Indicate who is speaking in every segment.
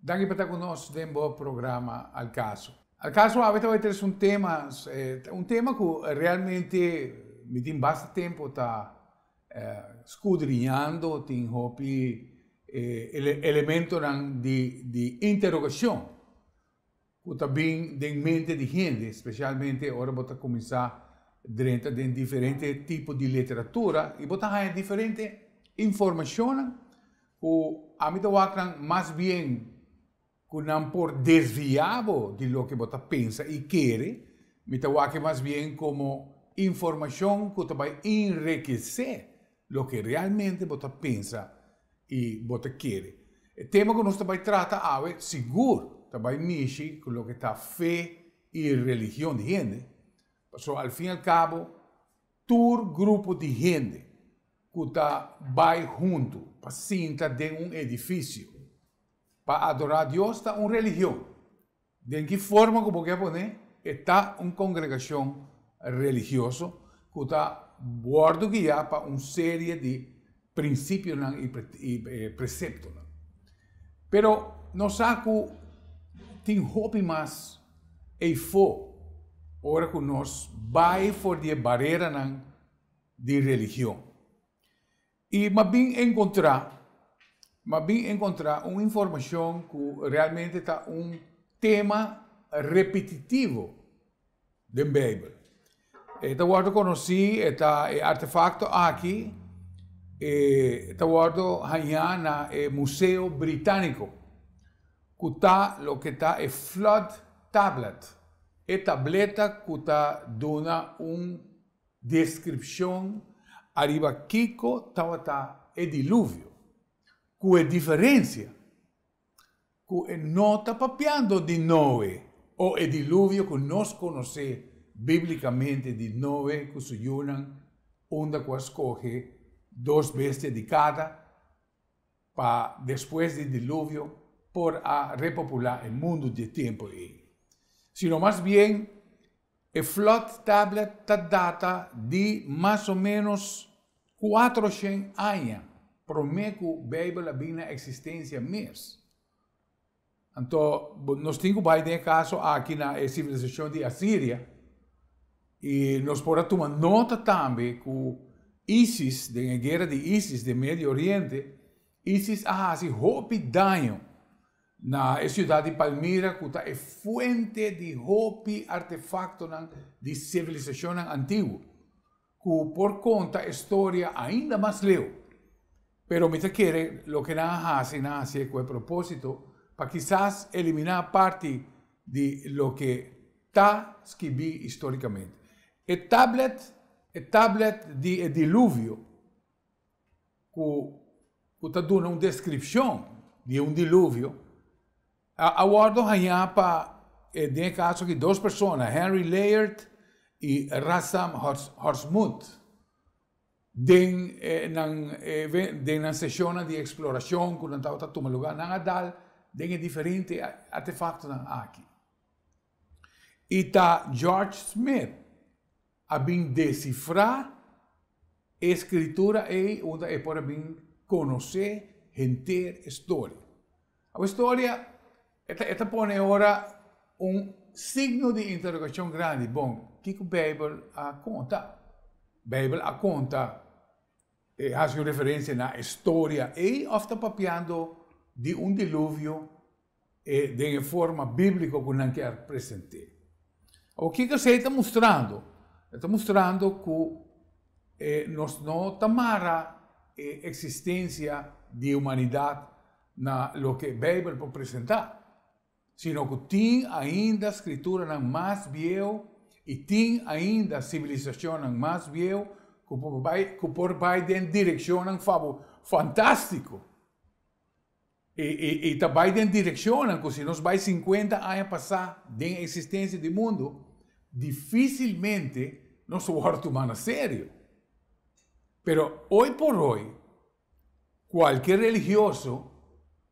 Speaker 1: Danki pa ta ku nos den bo programa Al Caso. Al Caso awe ta bai trese un tema, un tema ku realmente mi tin basta tempu ta skudriñando, tin hopi elementonan di interogashon ku ta bin den mente di hende, spesialmente ora bo ta kuminsá drenta den diferente tipo di literatura i bo ta haña diferente informashonnan ku ami ta wak nan mas bien ku nan por desviá bo di loke bo ta pensa i kere, mi ta wak e mas bien komo informashon ku ta bai enrekesé loke realmente bo ta pensa i bo ta kere. E tema ku nos ta bai trata awe sigur ta bai mishi ku loke ta fe i religion di hende, pasobra al fin i al kabo tur grupo di hende ku ta bai huntu pa sinta den un edifisio pa adorá Dios ta un religion. Den ki forma ku bo ke pone, e ta un kongregashon religioso ku ta wòrdu guiá pa un serie di prinsipionan i preseptonan. Pero nos sa ku tin hopi mas eifó ora ku nos bai for di e bareranan di religion. I m'a bin enkontrá, m'a bin enkontrá un informashon ku realmente ta un tema repetitivo den Beibel. E ta wòrdu konosí, e ta e artefakto aki e ta wòrdu hañá na e Museo Britániko, ku ta loke ta e Flood Tablet, e tableta ku ta duna un Deskripshon ariba kiko tabata e diluvio, ku e diferensia ku e no ta papiando di Noe o e diluvio ku nos konosé bíblikamente di Noe ku su yunan unda ku a skohe dos bestia di kada pa despues di diluvio por a repopulá e mundu di e tempu ei, sino mas bien e Flood Tablet ta data di mas o ménos kuatroshen aña promé ku Beibel a bin na eksistensia mes. Anto nos tin ku bai den e kaso aki na e sivilisashon di Asiria i nos por a tuma nota tambe ku ISIS, den e guera di ISIS den Medio Oriente, ISIS a hasi hopi daño na e siudat di Palmira ku ta e fuente di hopi artefaktonan di sivilisashonnan antiguo. Ku por konta e storia ainda mas leu. Pero mi ta kere loke nan a hasi, nan a hasié ku e propósito pa kisas eliminá parti di loke ta skibí histórikamente. E tablet, e tablet di e diluvio ku ku ta duna un deskripshon di un diluvio, A wòrdu hañá pa, den e kaso aki, dos persona, Henry Layard i Rassam Horsmut, den nan den nan seshonnan di eksplorashon ku nan tabata tuma lugá, nan a dal den e diferente artefaktonan aki. I ta George Smith a bin desifrá e skritura ei unda e por a bin konosé henter e storia. Awe storia e ta e ta pone ora un signo di interogashon grandi, bon, kiko Beibel a konta? Beibel a konta e hasi un referensia na e storia ei òf ta papiando di un diluvio e den e forma bíbliko ku nan kier present'é. Awor kiko esei ta mustrando? E ta mustrando ku e nos no ta mara e eksistensia di humanidat na loke Beibel por presentá, sino ku tin ainda skrituranan mas bieu i tin ainda sivilisashonnan mas bieu ku por bai ku por bai den direkshonnan fantástiko. I ta bai den direkshonnan ku si nos bai sinkuenta aña pasá den eksistensia di mundu, difísilmente nos ta wòrdu tumá na serio. Pero hoy por hoy, kualke religioso,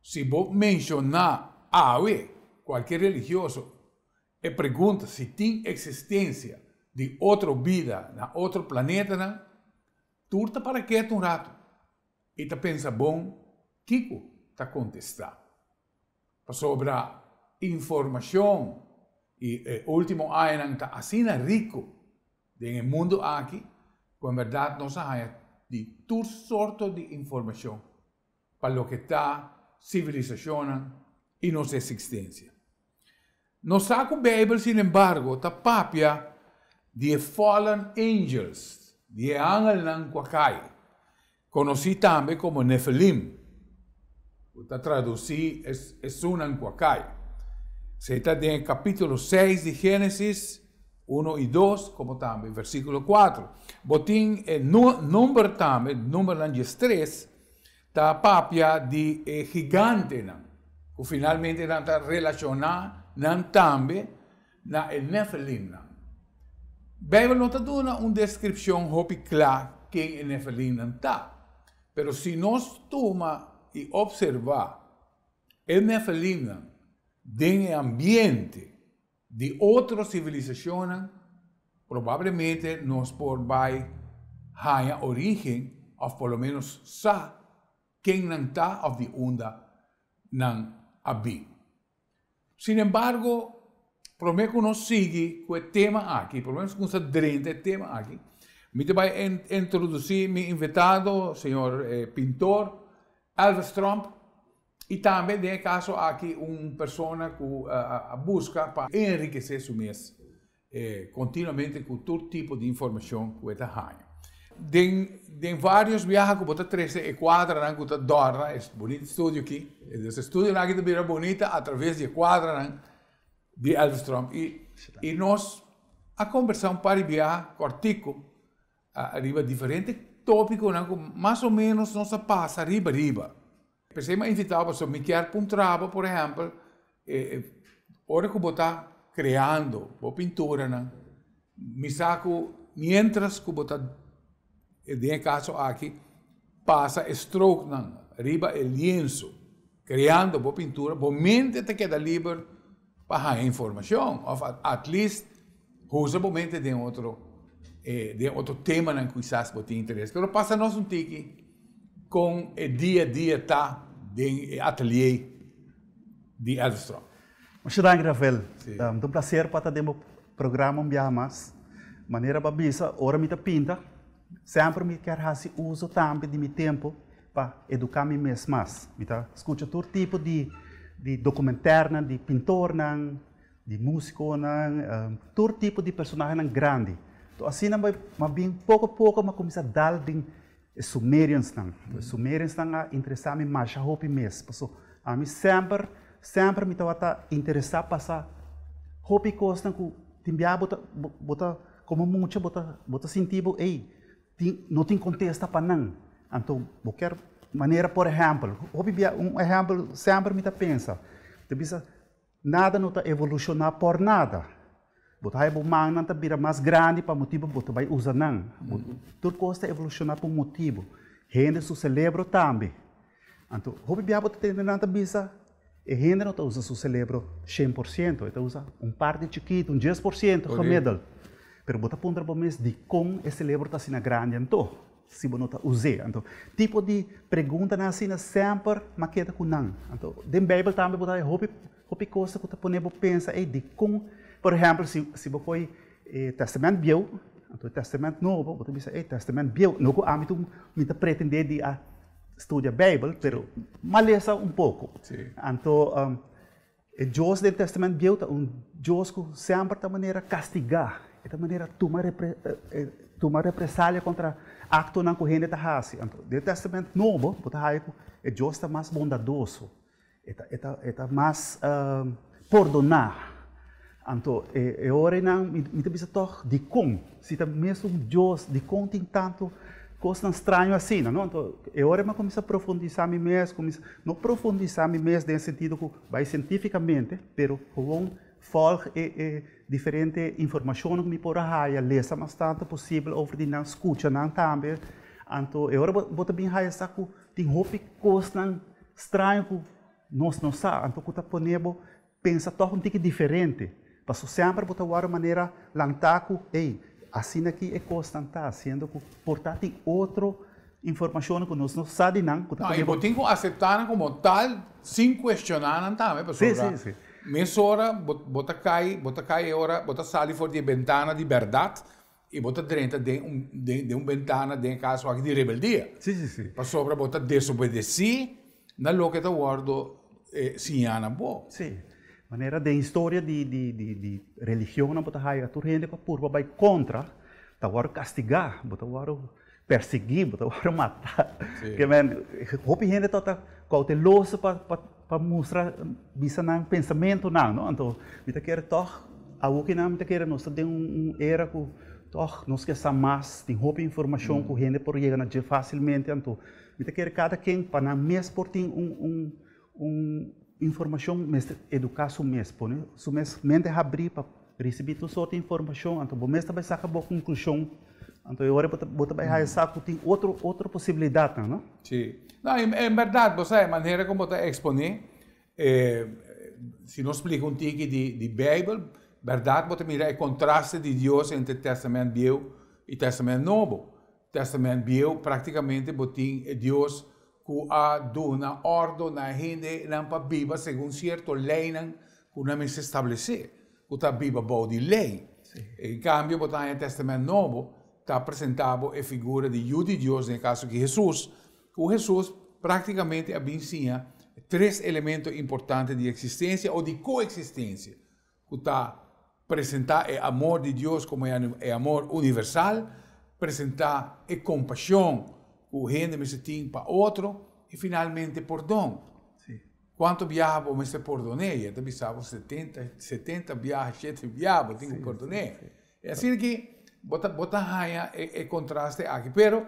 Speaker 1: si bo menshoná awe kualke religioso, e pregunta si tin eksistensia di otro bida na otro planetanan, tur ta para ketu un ratu. I ta pensa bon kiko ta kontestá. Pasobra informashon i e último añanan ta asina riku den e mundu aki ku en bèrdat nos a haña di tur sorto di informashon pa loke ta sivilisashonnan i nos eksistensia. Nos sa ku Beibel, sinembargo, ta papia di e fallen angels, di e angelnan ku a kai, konosí tambe komo Nefilim, ku ta tradusí esunnan ku a kai. Esei ta den e kapítulo seis di Génesis, uno i dos, komo tambe versíkulo kuater. Bo tin e number tambe, numbernan diestres, Ta papia di e gigantenan, ku finalmente nan ta relashoná nan tambe na e Nefilimnan. Beibel no ta duna un deskripshon hopi kla ken e Nefilimnan ta, pero si nos tuma i opservá e Nefilimnan den e ambiente di otro sivilisashonnan, probablemente nos por bai haña orígen òf por lo ménos sa ken nan ta òf di unda nan a bin. Sinembargo, promé ku nos sigui ku e tema aki, promé ku nos kuminsá drenta e tema aki, mi ta bai introdusí mi invitado, señor pintor Elvis Tromp, I tambe den e kaso aki un persona ku a buska pa enrikesé su mes kontinuamente ku tur tipo di informashon ku e ta haña. Den den vários biaha ku bo ta trese e kuadranan ku ta dòrna e bunita studio aki, e studionan aki ta bira bunita atraves di e kuadranan di Elvis Tromp. I nos a kombersá un par di biaha kòrtiku riba diferente tópikonan ku mas o ménos nos a pasa riba riba. P'esei mi a invitá bo pasobra mi kier puntra bo, por ehèmpel, ora ku bo ta kreando bo pinturanan, mi sa ku miéntras ku bo ta, den e kaso aki, pasa e strooknan riba e lienso kreando bo pintura, bo mente ta keda liber pa haña informashon òf at least usa bo mente den otro den otro temanan ku kisas bo tin interes. Pero pasa nos un tiki kon e dia a dia ta den e atelier di Elvis Tromp.
Speaker 2: Masha danki Rafael. Ta un placer pa ta den bo programa un biaha mas. Manera bo a bisa, ora mi ta pinta, semper mi kier hasi uso tambe di mi tempo pa eduká mi mes mas. Mi ta skucha tur tipo di di dokumentèrnan, di pintornan, di músikonan, tur tipo di personahenan grandi. Enton asina mi a bin poko poko mi a kuminsá dal den e Sumeriansnan. E Sumeriansnan a interesá mi masha hopi mes, paso ami semper semper mi tabata interesá pasa hopi kosnan ku tin bia bo ta bo ta komo mucha bo ta bo ta sinti bo ey Tin, no tin kontesta pa nan. Anto bo kier manera por ehèmpel, hopi bia un ehèmpel semper mi ta pensa, ta bisa nada no ta evolushoná por nada. Bo ta haya bo mannan ta bira mas grandi pa motibu bo ta bai usa nan. Tur kos ta evolushoná pa un motibu. Hende su selebro tambe. Anto hopi bia bo ta tende nan ta bisa e hende no ta usa su celebro 100%, e ta usa un parti chikitu, un 10% gemiddeld. Pero bo ta puntra bo mes dikon e celebro ta asina grandi anto, si bo no ta us'é. Anto tipo di preguntanan asina semper m'a keda ku nan. Anto den Bijbel tambe bo ta haña hopi hopi cosa ku ta pone bo pensa, ey dikon, por ehempel si si bo koy e Testament Bieu, anto e Testament Nobo, bo ta bisa ey Testament Bieu, no ku ami tur mi ta pretende di a studia Bijbel, pero m'a lesa un poco. Anto e Dios den Testament Bieu ta un Dios cu semper ta manera castiga, e ta manera tuma tuma represalia contra actonan cu hende ta haci. Anto den Testament Nobo bo ta haya cu e Dios ta mas bondadoso. E ta, e ta, e ta mas pordoná. Anto e, e ora einan mi, mi ta bisa tòg, dikon? Si ta mesun Dios, dikon tin tantu kosnan straño asina, no? Anto e ora mi a kuminsá profundisá mi mes, kuminsá, no profundisá mi mes den e sentido ku bai sientífikamente, pero gewoon vòlg e, e diferente informashonnan ku mi por a haya, lesa mas tantu posibel over di nan, skucha nan tambe. Anto e ora bo, bo ta bin haya sa ku tin hopi kosnan Straño ku nos no sa, anto ku ta pone bo pensa tòg un tiki diferente. Paso semper bo ta wòrdu manera lantá ku, ey, asina ki e kosnan ta, siendo ku por ta tin otro informashon ku nos no sa di nan, ku ta
Speaker 1: No, i
Speaker 2: pone
Speaker 1: bo tin ku aseptá nan komo tal sin kuestioná nan tambe,
Speaker 2: Sí,
Speaker 1: pasobra
Speaker 2: sí, sí.
Speaker 1: mesora bo bo ta kai, bo ta kai e ora bo ta sali for di e bentana di bèrdat i bo ta drenta den un den den un bentana den e kaso aki di rebeldia.
Speaker 2: Sí, sí, sí.
Speaker 1: Pasobra bo ta desobedesí na loke ta wòrdu siñá na bo.
Speaker 2: Sí. Manera den historia di di di di religionnan bo ta haya tur hende ku a purba bai kontra ta wòrdu kastigá, bo ta wòrdu persiguí, bo ta wòrdu matá.
Speaker 1: Sí.
Speaker 2: Ke men hopi hende tabata kouteloso pa pa pa mustra bisa nan pensamentunan, no? Anto mi ta kere tòg awokinan mi ta kere nos ta den un un era ku tòg nos ke sa mas, tin hopi informashon ku hende por yega na dje fásilmente, anto mi ta kere kada ken pa nan mes por tin un un Un informashon mester eduká su mes, pone su mes mente habrí pa risibí tur sorto di informashon, anto bo mes ta bai saka bo konklushon, anto e ora bo ta bai haya sa ku tin otro otro posibilidatnan, no?
Speaker 1: Sí. No, en bèrdat, bo sa e manera kon bo ta eksponé, si nos splika un tiki di di Beibel, bèrdat bo ta mira e kontraste di Dios entre Tèstamènt Bieu i Tèstamènt Nobo. Tèstamènt Bieu práktikamente bo tin e Dios ku a duna òrdu na e hendenan pa biba segun sierto leinan ku nan mester stablesé, ku ta biba bou di lei. En kambio, bo ta haña Tèstamènt Nobo ta presentá bo e figura di Yu di Dios, den e kaso aki Hesus, ku Hesus práktikamente a bin siña tres elemento importante di eksistensia o di koeksistensia, ku ta presentá e amor di Dios komo e amor universal, presentá e kompashon ku hende mester tin pa otro i finalmente pordon. Kuantu biaha bo mester pordoné? I e ta bisa bo 70, 70 biaha, shete biaha bo tin ku pordoné. E asina ki bo ta bo ta haña e kontraste aki. Pero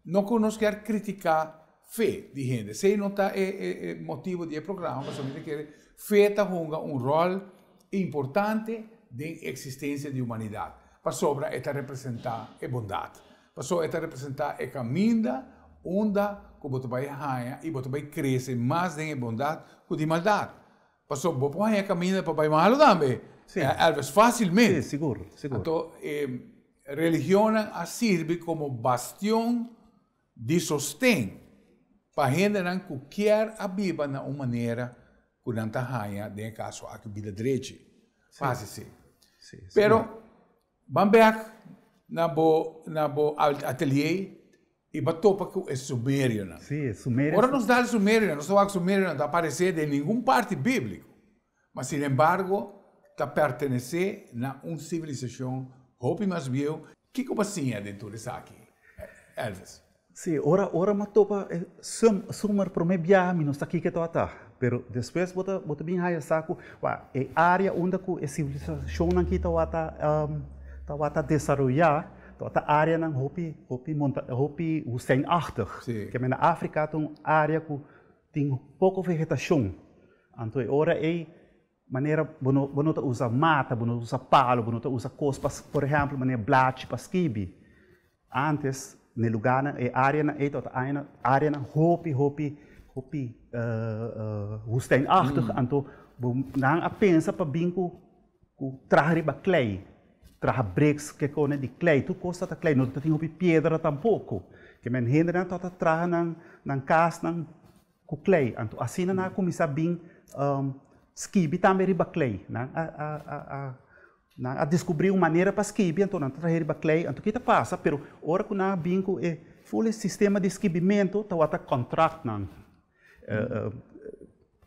Speaker 1: No ku nos kier kritiká fe di hende, esei no ta e motibu di e programa, pasobra mi ta kere fe ta hunga un ròl importante den eksistensia di humanidat, pasobra e ta representá e bondat, pasobra e ta representá e kaminda unda ku bo ta bai haña i bo ta bai krese mas den e bondat ku di maldat. Pasobra bo por haña kaminda pa bai malu tambe, Elvis, fásilmente.
Speaker 2: Sí, sigur, sigur.
Speaker 1: Anto e religionnan a sirbi komo bastion di sosten pa hendenan ku kier a biba na un manera ku nan ta haña, den e kaso aki, bida drechi. Pa hasi esei. Pero ban bèk na bo na bo atelier I bo a topa ku e sumerionan.
Speaker 2: Sí, e sumerionan.
Speaker 1: Ora nos dal sumerionan, nos ta wak sumerionan ta aparesé den ningun parti bíbliko, ma sinembargo ta pertenesé na un sivilisashon hopi mas bieu. Kiko bo a siña den tur esaki, Elvis?
Speaker 2: Sí, ora ora mi a topa e sumer promé biaha mi no sa kiko e tabata, pero despues bo ta bo ta bin haya sa ku wak e área unda ku e sivilisashonnan aki tabata tabata desaroyá, Tabata areanan hopi hopi monta hopi woestijnachtig.
Speaker 1: Sí.
Speaker 2: Ke men na Afrika ta un area ku tin poko vegetashon. Anto e ora ei manera bo no bo no ta usa mata, bo no ta usa palo, bo no ta usa kos pa por ehèmpel manera blachi pa skibi. Antes na e lugarnan e areanan ei tabata añanan areanan hopi hopi hopi woestijnachtig. Anto bo nan a pensa pa bin ku Ku traha riba klei, traha bricks ke kone di klei, tur kos ta ta klei, no ta tin hopi piedra tampoko. Ke men hendenan tabata traha nan nan kasnan ku klei, anto asina nan a kuminsá bin skibi tambe riba klei. Nan a a a a nan a deskubrí un manera pa skibi, anto nan ta traha riba klei, anto ke ta pasa? Pero ora ku nan a bin ku e ful e sistema di skibimentu tabata kontraktnan.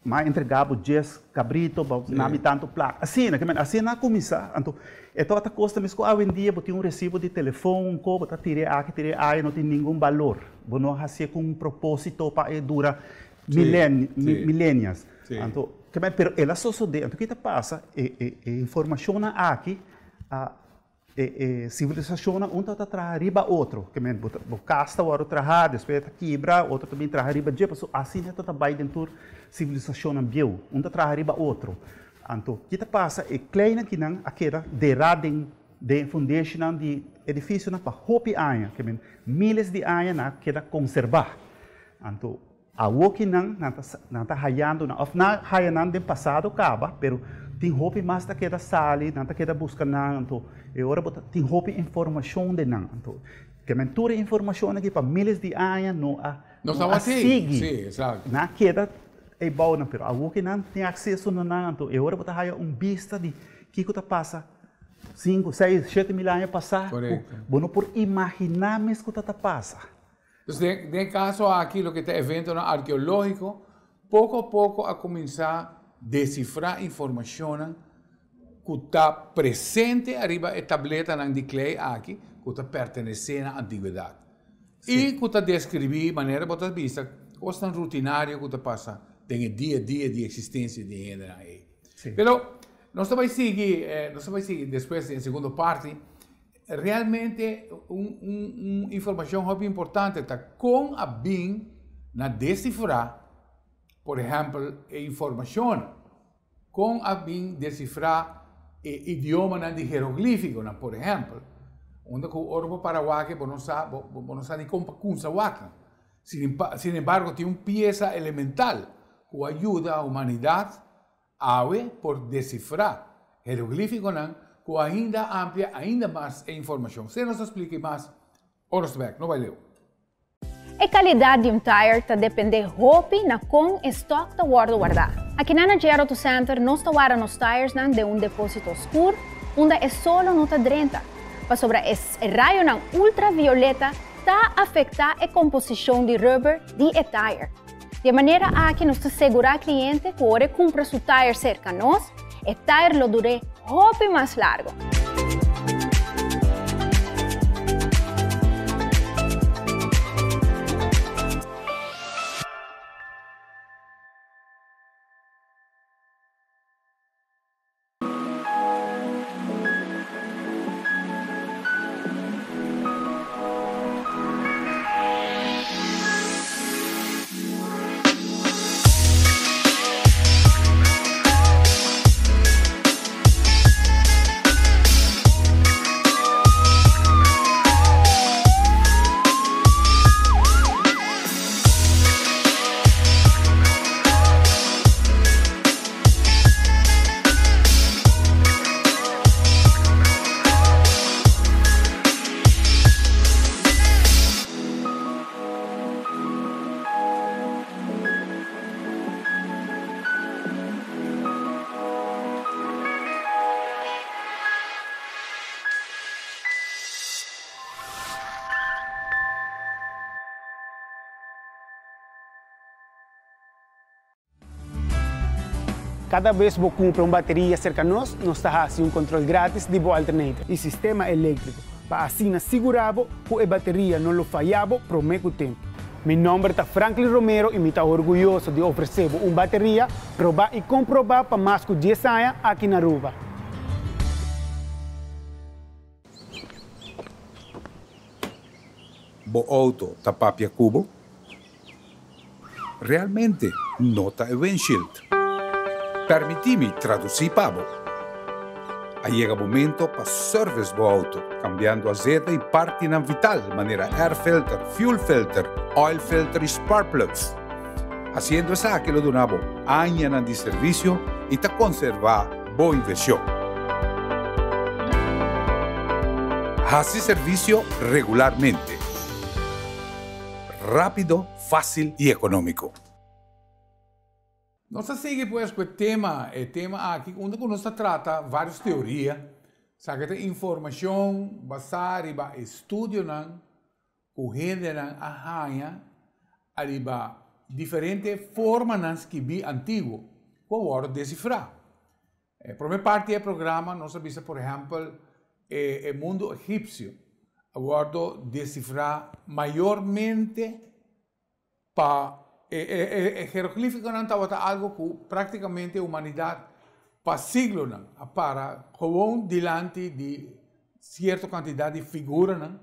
Speaker 2: M'a entregá bo djes kabrito, bo na mi tantu plaka. Asina, ke men, asina a kuminsá. Anto, e tabata kosta mes ku awendia bo tin un resibo di telefon, un ko, bo ta tir'é aki, tir'é aya, no tin ningun balor. Bo no hasié ku un propósito pa e dura milen, milenias. Anto, ke men, pero el a sosodé. Anto, ki ta pasa? E, e, e informashonnan aki a E e sivilisashonnan un ta ta traha riba otro, ke men bo ta bo kas ta wòrdu trahá, despues e ta kibra, otro ta bin traha riba dje, pasobra asina ta ta bai den tur sivilisashonnan bieu, un ta traha riba otro. Anto ki ta pasa, e kleinan kinan a keda derá den den e fundeshinan di edifisionan pa hopi aña, ke men miles di aña nan a keda konserbá. Anto Awoki nan, nan ta, nan ta hayando nan, of nan haya nan den pasado kaba, pero Tin hopi mas ta keda sali, nan ta keda buska nan, anto e ora bo ta tin hopi informashon den nan. Anto ke men tur e informashon aki pa miles di aña no a
Speaker 1: No
Speaker 2: no a
Speaker 1: tabatin.
Speaker 2: sigui.
Speaker 1: Sí, exacto.
Speaker 2: Nan a keda eibou nan, pero awor ke nan tin akseso na nan, anto e ora bo ta haya un bista di kiko ta pasa sinku, seis, shete mil aña pasá ku
Speaker 1: Korekto.
Speaker 2: bo no por imaginá mes ku ta ta pasa.
Speaker 1: Dus den den e kaso aki loke ta eventonan arkeológiko, poko a poko a kuminsá desifrá informashonnan ku ta presente ariba e tabletanan di klei aki ku ta pertenesé na antigwedat i ku ta deskribí, manera bo ta bisa, kosnan rutinario ku ta pasa den e dia a dia di eksistensia di e hendenan ei. Pero nos ta bai sigui, nos ta bai sigui despues den e segundo parti. Realmente un un informacion hopi importante ta con a bin na descifra, por ehempel, e informacion, con a bin descifra e idiomanan di jeroglificonan, por ehempel, unda cu ora bo para wak bo no sa, bo no sa ni con pa cunsa wak. Sin embargo, tin un pieza elemental cu a yuda humanidad Awe por desifrá jeroglífikonan ku ainda amplia ainda mas e informashon. Sea nos ta splika i mas ora nos ta bèk. No bai leu.
Speaker 3: E kalidat di un tire ta dependé hopi na kon e stòk ta wòrdu wardá. Akinan na JR Auto Center nos ta warda nos tiresnan den un depósito skur unda e solo no ta drenta, pasobra e rayonan ultravioleta ta afektá e komposishon di rubber di e tire. Di e manera aki nos ta segurá kliente ku ora e kumpra su tayer serka nos, e tayer lo dur'é hopi mas largu.
Speaker 4: Kada bes bo kumpra un bateria serka nos, nos ta hasi un kontrol gratis di bo alternator i sistema eléktriko pa asina sigurá bo ku e bateria no lo fayá bo promé ku tempu. Mi nòmber ta Franklin Romero i mi ta orguyoso di ofresé bo un bateria probá i komprobá pa mas ku dies aña aki na Aruba.
Speaker 5: Bo auto ta papia cu bo? Realmente no ta e windshield. Permiti mi traduci pa bo. A yega momento pa service bo auto, cambiando azeta y partinan vital manera air filter, fuel filter, oil filter y spark plugs. Haciendo esaki lo duna bo añanan di servicio y ta conserva bo inversion. Haci servicio regularmente. Rápido, fácil y económico.
Speaker 1: Nos ta sigui pues cu e tema, e tema aki unda cu nos ta trata varios teoria, sa ke ta informacion basa riba estudionan cu hendenan a haña ariba diferente formanan skibí antiguo cu a wordo descifrá. E prome parti di e programa nos a bisa por ehempel e mundo egipcio a wordo descifra mayormente pa e jeroglificonan tabata algo cu practicamente humanidad pa siglonan a para gewoon dilanti di cierto cantidad di figuranan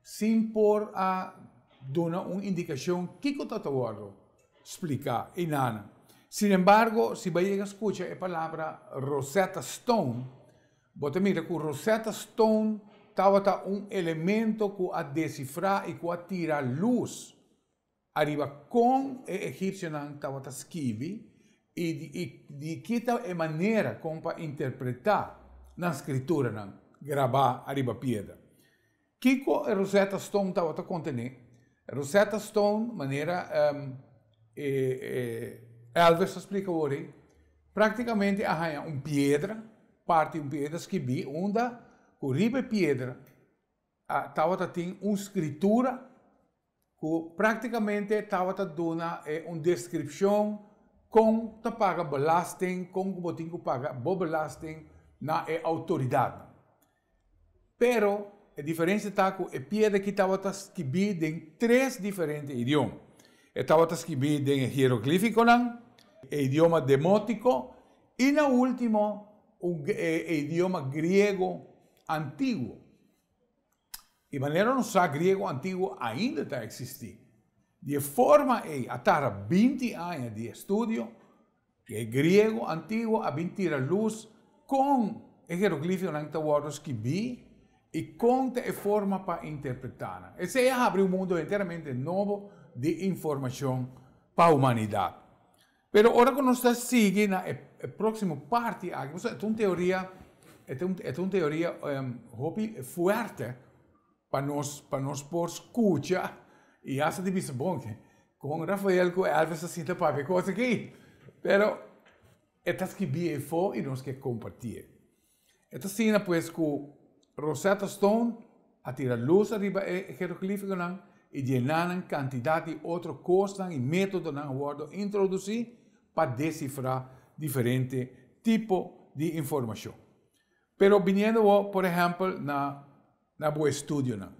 Speaker 1: sin por a duna un indicacion kico ta ta wordo spliká i nana. Sin embargo, si bo a yega skucha e palabra Rosetta Stone, bo ta mira ku Rosetta Stone tabata un elemento ku a desifrá i ku a tira lus ariba kon e egipsionan tabata skibi I di ki ta e manera kon pa interpretá nan skrituranan grabá ariba piedra? Kiko e Rosetta Stone tabata kontené? Rosetta Stone, manera Elvis a splika awor ei, praktikamente a haña un piedra, parti un piedra skibí unda ku riba e piedra tabata tin un skritura ku práktikamente tabata duna e un deskripshon kon ta paga belasting, kon ku bo tin ku paga bo belasting na e outoridatnan. Pero e diferensia ta ku e piedra aki tabata skibí den tres diferente idioma. E tabata skibí den e hieroglífikonan, e idioma demótiko i na último un e idioma griego antiguo. I manera nos sa griego antiguo ainda ta eksistí. Di e forma ei a tarda 20 aña di estudio e griego antiguo a bin tira lus kon e hieroglifionan ta wòrdu skibí i kon ta e forma pa interpretá nan. Esei a habri un mundu enteramente nobo di informashon pa humanidat. Pero ora ku nos ta sigui na e próksimo parti aki, pasobra e ta un teoria, e ta un, e ta un teoria hopi fuerte pa nos, pa nos por skucha i hasta di bisa, bon, kon Rafael ku Elvis ta sinta papia e kos aki? Pero e ta skibí efo i nos ke kompartié. E ta asina pues ku Rosetta Stone a tira lus ariba e jeroglífikonan i djená nan kantidat di otro kosnan i métodonan a wòrdu introdusí pa desifrá diferente tipo di informashon. Pero biniendo bo, por ehèmpel, na na bo estudionan,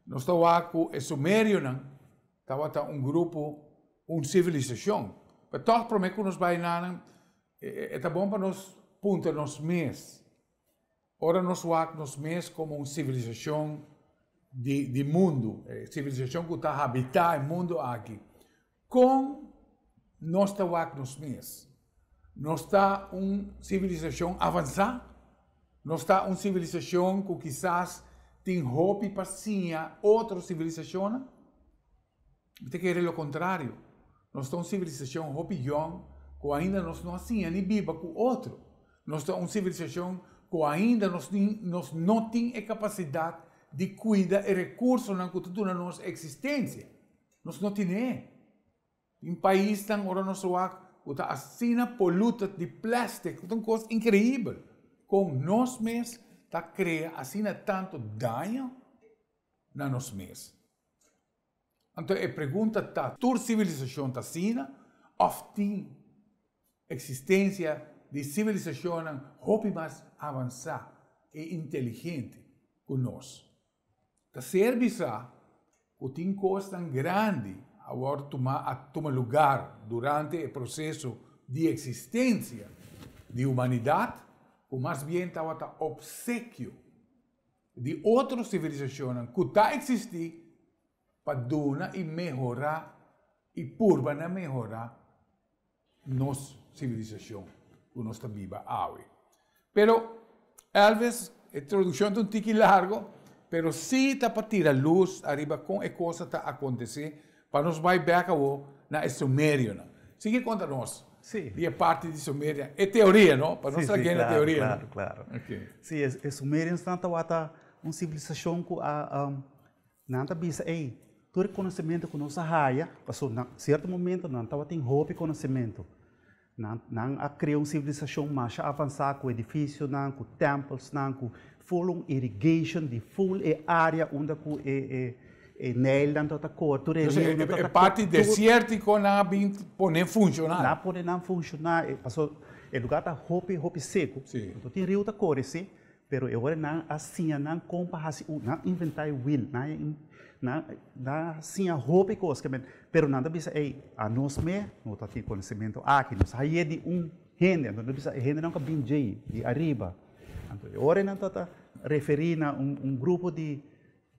Speaker 1: nos ta wak ku e sumerionan tabata un grupo, un sivilisashon. Pero tòg promé ku nos bai na nan, E ta bon pa nos puntra nos mes, ora nos wak nos mes komo un sivilisashon di di mundu, e sivilisashon ku ta habitá e mundu aki, kon nos ta wak nos mes? Nos ta un sivilisashon avansá? Nos ta un sivilisashon ku kisas tin hopi pa siña otro sivilisashonnan? Mi ta kere lo kontrario. Nos ta un sivilisashon hopi yòn ku ainda nos no a siña ni biba ku otro. Nos ta un sivilisashon ku ainda nos nos no tin e kapasidat di kuida e rekursonan ku ta duna nos eksistensia. Nos no tine. Tin paisnan ora nos wak ku ta asina poluted di plastic ku ta un kos inkreibel kon nos mes ta krea asina tantu daño na nos mes. Anto e pregunta ta, tur sivilisashon ta asina òf tin eksistensia di sivilisashonnan hopi mas avansá i inteligente ku nos? Ta ser bisá ku tin kosnan grandi a wòrdu tumá a tuma lugar durante e proseso di eksistensia di humanidat ku mas bien tabata opsekio di otro sivilisashonnan ku ta eksistí pa duna i mehorá i purba na mehorá nos sivilisashon ku nos ta biba awe. Pero, Elvis, e tradukshon ta un tiki largo, pero sí ta pa tira lus ariba kon e kosa ta akontesé pa nos bai bèk awo na e sumerionan. Sigui konta nos.
Speaker 2: Sí.
Speaker 1: Di e parti di Sumeria. E teoria, no? Pa nos
Speaker 2: Sí,
Speaker 1: ta
Speaker 2: sí,
Speaker 1: kende
Speaker 2: claro,
Speaker 1: teoria,
Speaker 2: claro,
Speaker 1: no?
Speaker 2: claro.
Speaker 1: Ok.
Speaker 2: Sí, e, e Sumeriansnan tabata un sivilisashon ku a, um, nan ta bisa, ey, tur e konosementu ku nos a haya, paso na sierto momento nan tabatin hopi konosementu. Nan, nan a krea un sivilisashon masha avansá ku edifisionan, ku tempelsnan, ku full un irrigation di full e área unda ku e, e, E Nijlnan tabata kor, tur e
Speaker 1: Entonces,
Speaker 2: riunan
Speaker 1: e
Speaker 2: tabata kor,
Speaker 1: parti
Speaker 2: tur.
Speaker 1: desiértiko nan a bin pone funshonal.
Speaker 2: Nan a pone nan funshoná, e paso e lugá ta hopi, hopi seku.
Speaker 1: Sí.
Speaker 2: Anto tin riu ta kore sí, pero e ora nan a siña nan kon pa hasi un, nan a inventá e wiel, nan a nan nan a siña hopi kos ke men, pero nan ta bisa ey, anos me no ta tin konosementu aki, nos a haye di un hende, anto nan ta bisa e hendenan ku a bin djei, di ariba. Anto e ora nan ta referí na un un grupo di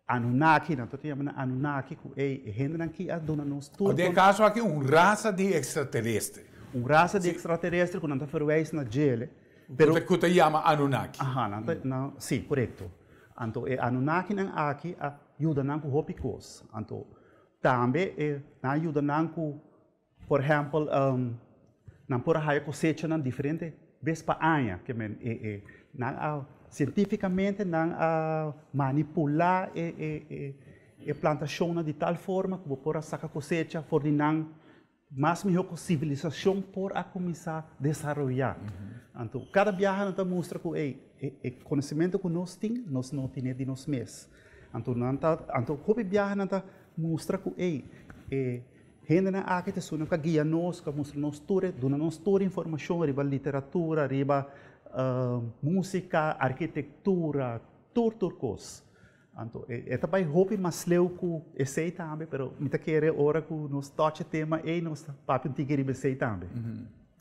Speaker 2: Anunnaki, nan ta yama nan Anunnaki, ku ey e hendenan ki a duna nos tur.
Speaker 1: Den e kaso aki un rasa di ekstraterestre.
Speaker 2: Un rasa di ekstraterestre ku nan ta verwijs na djele, pero.
Speaker 1: Ku ta yama Anunnaki.
Speaker 2: Aha, nan ta, nan, si, korekto. Anto e Anunnakinan aki a yuda nan ku hopi kos. Anto tambe e, nan a yuda nan ku, por ehèmpel, Nan por a haya kosechanan diferente bes pa aña. Ke men e e nan a sientífikamente nan a manipulá e e e e plantashonnan di tal forma ku bo por a saka kosecha for di nan mas mihó ku sivilisashon por a kuminsá desaroyá. Anto kada biaha nan ta mustra ku ey e e konosementu ku nos tin nos no tine di nos mes. Anto nan ta anto hopi biaha nan ta mustra ku ey e Hendenan aki ta esunnan ku a guia nos, ku a mustra nos tur e, duna nos tur informashon riba literatura, riba músika, arkitektura, tur tur kos. Anto e ta bai hopi mas leu ku esei tambe, pero mi ta kere ora ku nos tòch e tema ei nos ta papia un tiki riba esei tambe.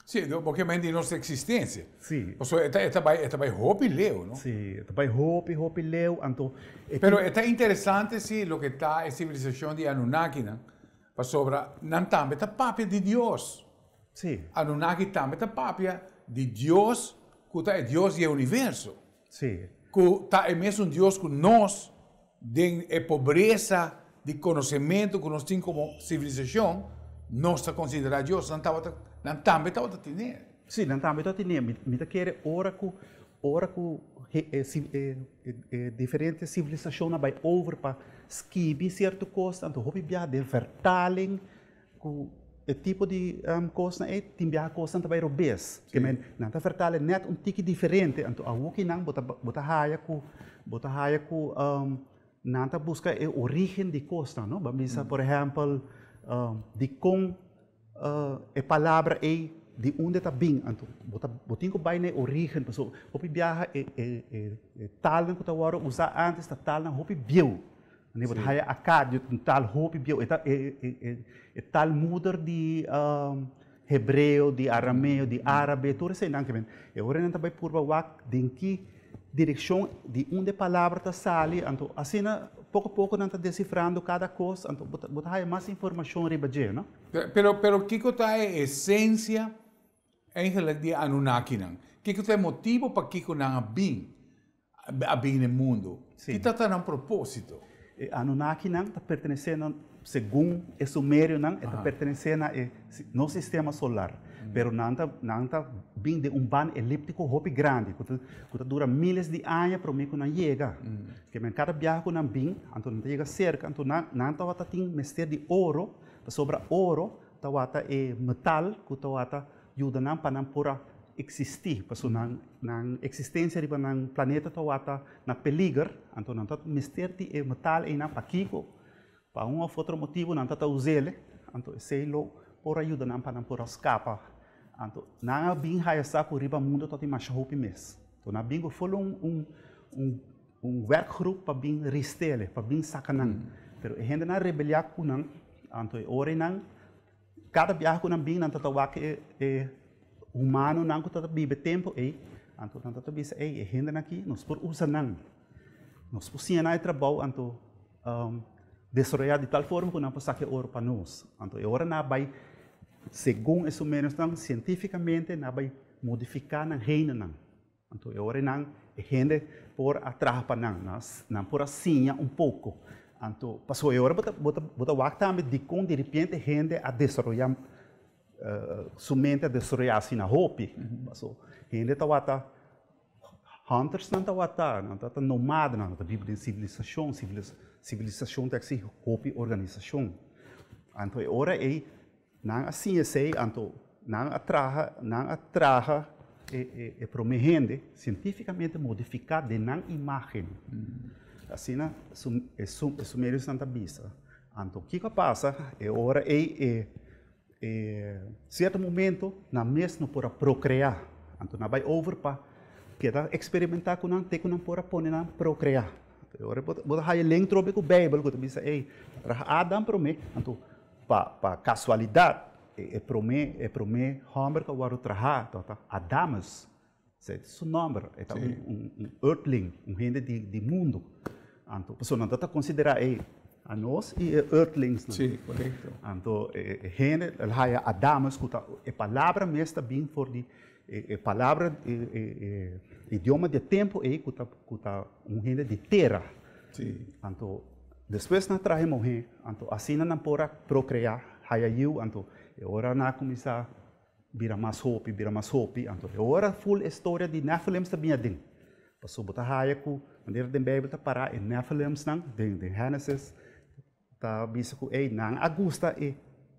Speaker 1: Sí, porque men di nos existencia.
Speaker 2: Sí.
Speaker 1: Pasobra e ta, e ta bai, e ta bai hopi leu, no?
Speaker 2: Sí, e ta bai hopi, hopi leu, anto
Speaker 1: e Pero e ta interesante sí loke ta e civilisacion di Anunnakinan, pasobra nan tambe ta papia di Dios.
Speaker 2: Sí.
Speaker 1: Anunnaki tambe ta papia di Dios cu ta e Dios di e universo.
Speaker 2: Sí.
Speaker 1: Cu ta e mesun Dios cu nos den e pobresa di conocemento cu nos tin como civilisacion, nos ta considera Dios. Nan tabata, nan tambe tabata tine.
Speaker 2: Sí, nan tambe tabata tine. Mi, mi ta kere ora cu, ora cu e, e, e diferente civilisacionnan bay over pa skibi cierto cos, anto hopi biaha den vertaling Ku e tipo di kosnan ei tin biaha kosnan ta bai robes. Ke men nan ta vertale nèt un tiki diferente, anto awoki nan bo ta bo ta haya ku bo ta haya ku nan ta buska e origen di kosnan, no? Bo a bisa por ehèmpel dikon e palabra ei di unda ta bin, anto bo ta bo tin ku bai na e origen pasobra hopi biaha e e talnan ku ta wòrdu usá ántes ta talnan hopi bieu. Wanneer bo ta haya Acadio ta un taal hopi bieu, e ta e taal moeder di hebreo, di arameo, di árabe, tur eseinan ke men. E ora nan ta bai purba wak den ki direkshon di unda e palabra ta sali, anto asina poko poko nan ta desifrando kada kos, anto bo ta bo ta haya mas informashon riba dje, no?
Speaker 1: Pero pero kiko ta e esensia eigenlijk di e Anunnakinan? Kiko ta e motibo pakiko nan a bin? A bin na e mundu.
Speaker 2: Sí.
Speaker 1: Ki ta ta nan propósito?
Speaker 2: E Anunnakinan ta pertenesé na, segun e Sumerionan, e ta pertenesé na e nos sistema solar. Pero nan ta nan ta bin den un ban elíptiko hopi grandi ku ta ku ta dura miles di aña promé ku nan yega. Ke men kada biaha ku nan bin, anto nan ta yega serka, anto nan nan tabata tin mester di oro, pasobra oro tabata e metal ku tabata yuda nan pa nan por a eksistí, pasobra nan nan eksistensia riba nan planeta tawata na peliger, anto nan ta mester di e metal einan pakiko? Pa un òf otro motibu nan ta ta us'el, anto esei lo por a yuda nan pa nan por a skapa. Anto nan a bin haya sa ku riba mundu ta tin masha hopi mes. Anto nan a bin ku ful un un un un werkgroep pa bin rist'el, pa bin saka nan. Pero e hendenan a rebeliá ku nan, anto e ora einan Kada biaha ku nan bin nan ta ta wak e e humanonan ku ta ta biba e tempu ei, anto nan ta ta bisa ei e hendenan aki nos por usa nan, nos por siña nan e trabou anto desaroyá di tal forma ku nan por saka e oro pa nos. Anto e ora nan a bai segun e sumerionan sientífikamente nan a bai modifiká nan genenan. Anto e ora nan e hende por a traha pa nan, nan por a siña un poko. Anto pasobra e ora bo ta bo ta bo ta wak tambe dikon diripiente hende a desaroyá su mente a desaroyá asina hopi. Paso hende tabata huntersnan tabata, nan tabata nomadanan, nan ta biba den sivilisashon, sivilisashon ta eksigi hopi organisashon. Anto e ora ei Nan a siña esei, anto nan a traha, nan a traha e, e, e promé hende sientífikamente modifiká den nan imágen. Asina su, e, su, e sumeriosnan ta bisa. Anto kiko a pasa? E ora ei e, e sierto momento nan mes no por a prokreá. Anto nan bai over pa keda eksperimentá ku nan te ku nan por a pone nan prokreá. E ora bo ta, bo ta haya link trobe ku Beibel ku ta bisa ei, traha Adam promé, anto Pa pa kasualidat e promé e promé hòmber ku a wòrdu trahá tabata Adamus. Esei ta su nòmber. E ta un un un earthling, un hende di di mundu. Anto pasobra nan ta ta konsiderá ei anos i e earthlingsnan.
Speaker 1: Sí, korekto.
Speaker 2: Anto e e hende el haya Adamus ku ta e palabra mes ta bin for di e e palabra e e e idioma di e tempu ei ku ta ku ta un hende di tera.
Speaker 1: Sí.
Speaker 2: Anto despues nan traha e muhé, anto asina nan por a prokreá, haya yiu, anto e ora nan a kuminsá bira mas hopi, bira mas hopi. Anto e ora full e storia di Nephilims ta bin aden. Pasobra bo ta haya ku manera den Beibel ta pará e Nephilimsnan den den Genesis ta bisa ku ey nan a gusta e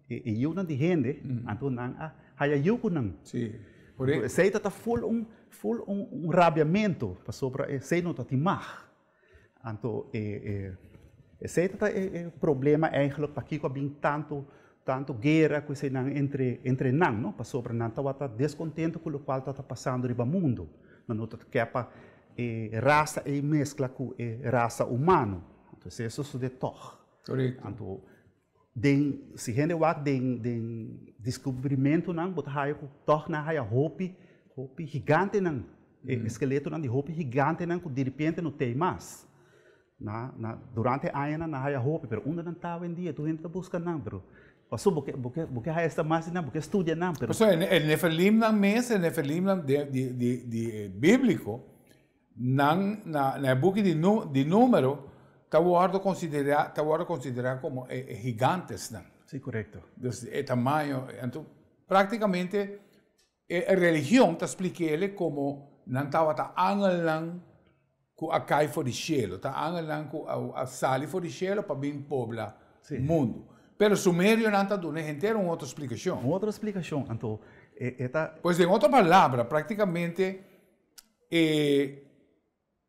Speaker 2: e yiunan di hende, anto nan a haya yiu ku nan. Anto esei ta ta full un full un un rabiamentu pasobra esei no ta tin mag. Anto e e esei ta ta e e problema eigenlijk pakiko a bin tantu tantu guera ku eseinan entre entre nan no pasobra nan tabata deskontento ku lokual tabata pasando riba mundu. Nan no ta ke pa e rasa ei meskla ku e rasa humano. Anto esei a sosodé tòg. Anto den si hende wak den den diskubrimentunan bo ta haya ku tòg nan a haya hopi hopi gigantenan e eskeletonan di hopi gigantenan ku diripiente no tei mas. Na na durante e añanan nan a haya hopi pero unda nan ta awendia tur hende ta buska nan pero paso bo ke bo ke bo ke haya esta mas di nan bo ke studia nan pero.
Speaker 1: Pasobra e nefelimnan mes e nefelimnan di di di di bíbliko Nan na na e buki di Nu di Número ta wòrdu konsiderá ta wòrdu konsiderá komo e e gigantesnan.
Speaker 2: Sí, korekto.
Speaker 1: Dus e tamaño, anto praktikamente e e religion ta splik'é komo nan tabata angelnan ku a kai for di shelu, ta angelnan ku a a sali for di shelu pa bin pobla mundu. Pero sumerionan ta duna henter un otro splikashon.
Speaker 2: Un otro splikashon, anto e e ta.
Speaker 1: Pues den otro palabra, praktikamente E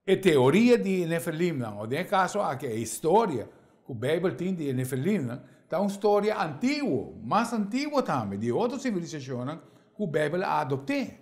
Speaker 1: e teoria di e Nefilimnan, o den e kaso aki e historia ku Beibel tin di e Nefilimnan, ta un storia antiguo, mas antiguo tambe, di otro sivilisashonnan ku Beibel a adopt'é.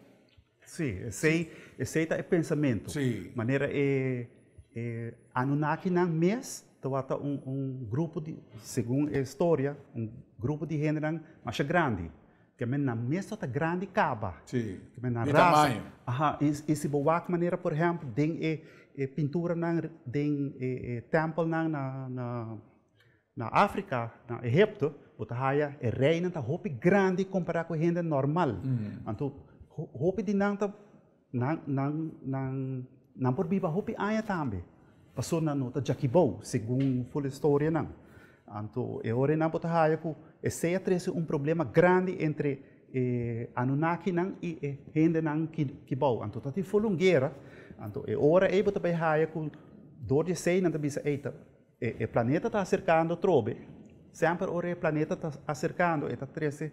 Speaker 2: Sí, esei esei ta e pensamentu.
Speaker 1: Sí.
Speaker 2: Manera e e Anunnakinan mes tabata un un grupo di, segun e storia, un grupo di hendenan masha grandi. Ke men nan mes ta grandi kaba.
Speaker 1: Sí,
Speaker 2: Ke men nan
Speaker 1: di
Speaker 2: rasa.
Speaker 1: tamaño.
Speaker 2: Aha, i i si bo wak manera por ehèmpel den e e pinturanan den e e tèmpelnan na na na Afrika, na Egipto, bo ta haya e reinan ta hopi grandi kompará ku e hende normal. Anto hopi di nan ta nan nan nan nan por biba hopi aña tambe, pasobra nan no ta djakibou, segun for historianan. Anto e ora einan bo ta haya ku esei a trese un problema grandi entre e Anunnakinan i e hendenan kibou. Anto ta tin full un guera. Anto e ora ei bo ta bai haya ku dor di esei nan ta bisa ei ta e planeta ta aserkando atrobe. Semper ora e planeta ta aserkando e ta trese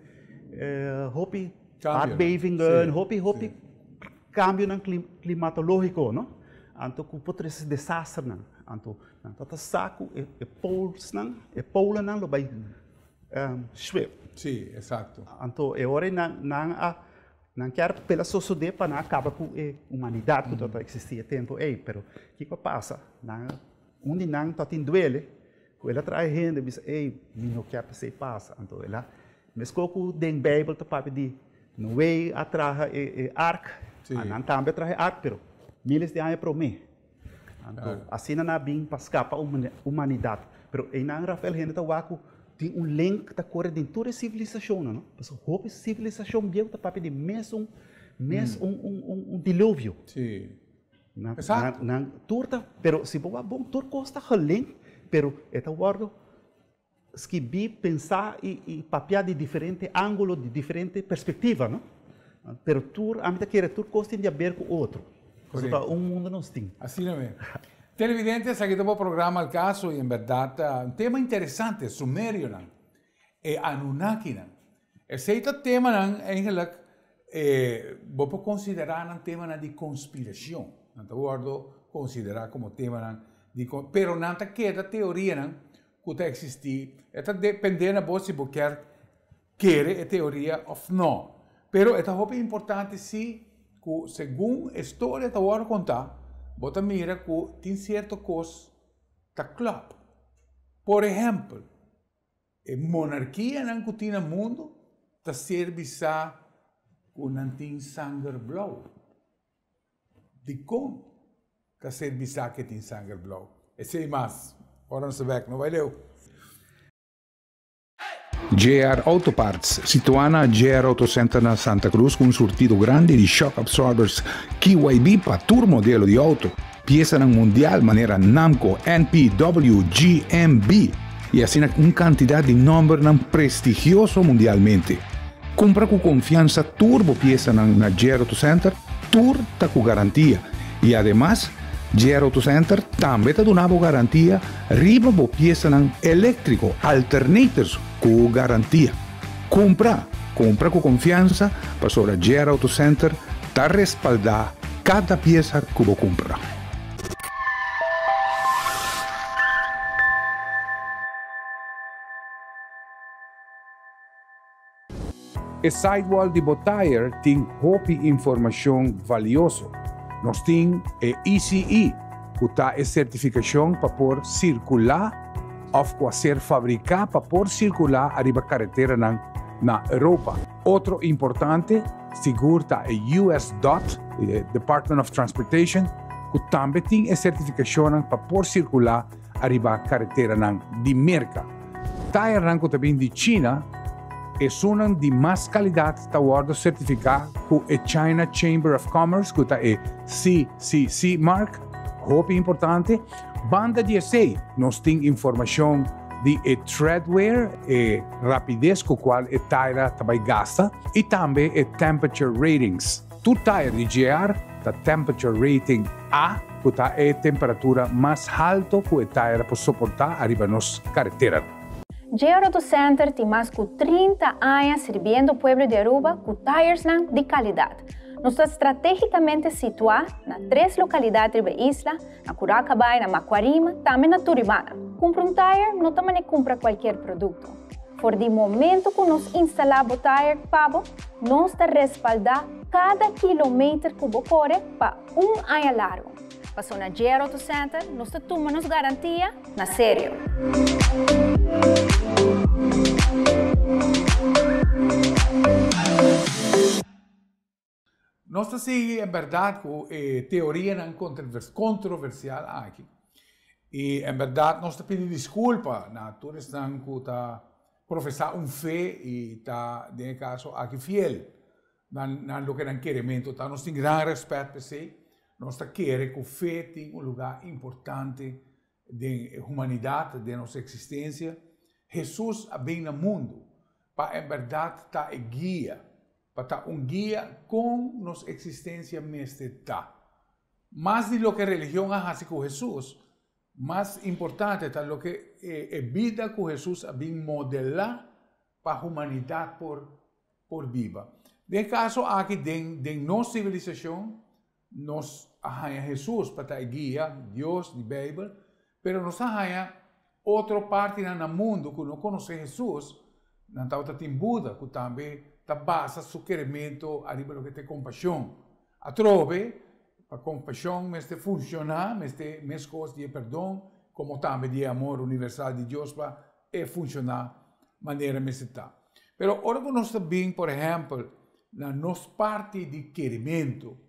Speaker 2: hopi aardbevingen, hopi hopi kambionan klimatológiko no. Anto ku por trese desasternan. Anto nan ta ta sa ku e polsnan, e polennan lo bai swep.
Speaker 1: Sí, exacto.
Speaker 2: Anto e ora ei nan nan a nan kier pela sosodé pa nan a kaba ku e humanidat ku tabata eksistí e tempu ei. Pero kiko a pasa? Nan un di nan ta tin duele ku el a traha hende bisa ei mi no kier pa esei pasa. Anto el a meskos ku den Beibel ta papia di Noé a traha e ark, nan tambe a traha e ark pero miles di aña promé. Anto asina nan a bin pa skapa humanidat. Pero einan Rafael hende ta wak ku tin un link ta kore den tur e sivilisashonnan no. Pasobra hopi sivilisashon bieu ta papia di mesun mes un un un diluvio.
Speaker 1: Sí.
Speaker 2: Nan nan tur ta pero si bo wak bon tur kos ta gelink pero e ta wòrdu skibí, pensá i i papiá di diferente ángulo, di diferente perspektiva, no? Pero tur, ami ta kere tur kos tin di aber ku otro. Pasobra ta un mundu nos tin.
Speaker 1: Asina mes. Televidente, esaki ta bo programa Al Caso i en bèrdat ta un tema interesante, Sumerionan, e Anunnakinan. Esei ta temanan eigenlijk bo por konsiderá nan temanan di konspirashon. Nan ta wòrdu konsiderá komo temanan di pero nan ta keda teorianan ku ta eksistí. E ta dependé na bo si bo kier kere e teoria òf nò. Pero e ta hopi importante sí ku segun e storia ta wòrdu kontá, bo ta mira ku tin sierto kos ta klòp. Por ehèmpel, e monarkianan ku tin na mundu ta ser bisá ku nan tin sanger blou. Dikon ta ser bisá ku e tin sanger blou? Esei mas, ora nos ta bèk, no bai leu.
Speaker 5: JR Auto Parts, situá na JR Auto Center na Santa Cruz ku un surtido grandi di shock absorbers KYB pa tur modelo di auto, piesanan mundial manera Namco, NP, W, G, M, B y asina un cantidad di nombernan prestigioso mundialmente. Kumpra ku konfiansa tur bo piesanan na JR Auto Center, tur ta ku garantia. I ademas, JR Auto Center tambe ta duna bo garantia riba bo piesanan eléktriko, alternators ku garantia. Kumpra, kumpra ku konfiansa pasobra JR Auto Center ta respaldá kada piesa ku bo kumpra. E sidewall di bo tire tin hopi informashon valioso. Nos tin e ECE, ku ta e sertifikashon pa por sirkulá òf ku a ser fabriká pa por sirkulá ariba kareteranan na Europa. Otro importante sigur ta e US dot, e Department of Transportation, ku tambe tin e sertifikashonnan pa por sirkulá ariba kareteranan di Merka. Tayernan ku ta bin di China, esunnan di mas kalidat ta wòrdu sertifiká ku e China Chamber of Commerce, ku ta e CCC mark, hopi importante. Banda di esei nos tin informashon di e treadwear, e rapides ku kual e taira ta bai gasta, i tambe e temperature ratings. Tur tayer di GR ta temperature rating A, ku ta e temperatura mas halto ku e tayer por soportá ariba nos karetera.
Speaker 3: GR Auto Center tin mas ku 30 aña sirbiendo pueblo di Aruba ku tayersnan di kalidat. Nos ta stratégikamente situá na tres lokalidat riba e isla, na Curacabai, na Macuarima, tambe na Turibana. Kumpra un tayer no ta manera kumpra kualkier produkto. For di momento ku nos instalá bo tayer pa bo, nos ta respaldá kada kilometer ku bo kore pa un aña largu. Paso na JR Auto Center nos ta tuma nos garantia na serio.
Speaker 1: Nos ta sigui en berdad cu e teorianan controversial aki. Y en berdad nos ta pidi disculpa na tur esnan cu ta profesa un fe y ta den e caso aki fiel na loke nan keremento ta. Nos tin gran respet p'esey. Nos ta kere cu fe tin un lugar importante den e humanidad, den nos existencia. Jesus a bin na mundo pa en berdad ta e guia Pa ta un guia kon nos eksistensia mester ta. Mas di loke religion a hasi ku Hesus, mas importante ta loke e bida ku Hesus a bin modelá pa humanidat por por biba. Den e kaso aki den den nos sivilisashon Nos a haña Hesus pa ta e guia, Dios di Beibel, pero nos a haña otro partinan na mundu ku no konosé Hesus, nan tabata tin Buda ku tambe ta basa su kerementu ariba loke ta e kompashon. Atrobe, pa kompashon mester funshoná, mester meskos di e perdon komo tambe di e amor universal di Dios pa e funshoná manera mester ta. Pero ora ku nos ta bin, por ehèmpel, na nos parti di kerimentu,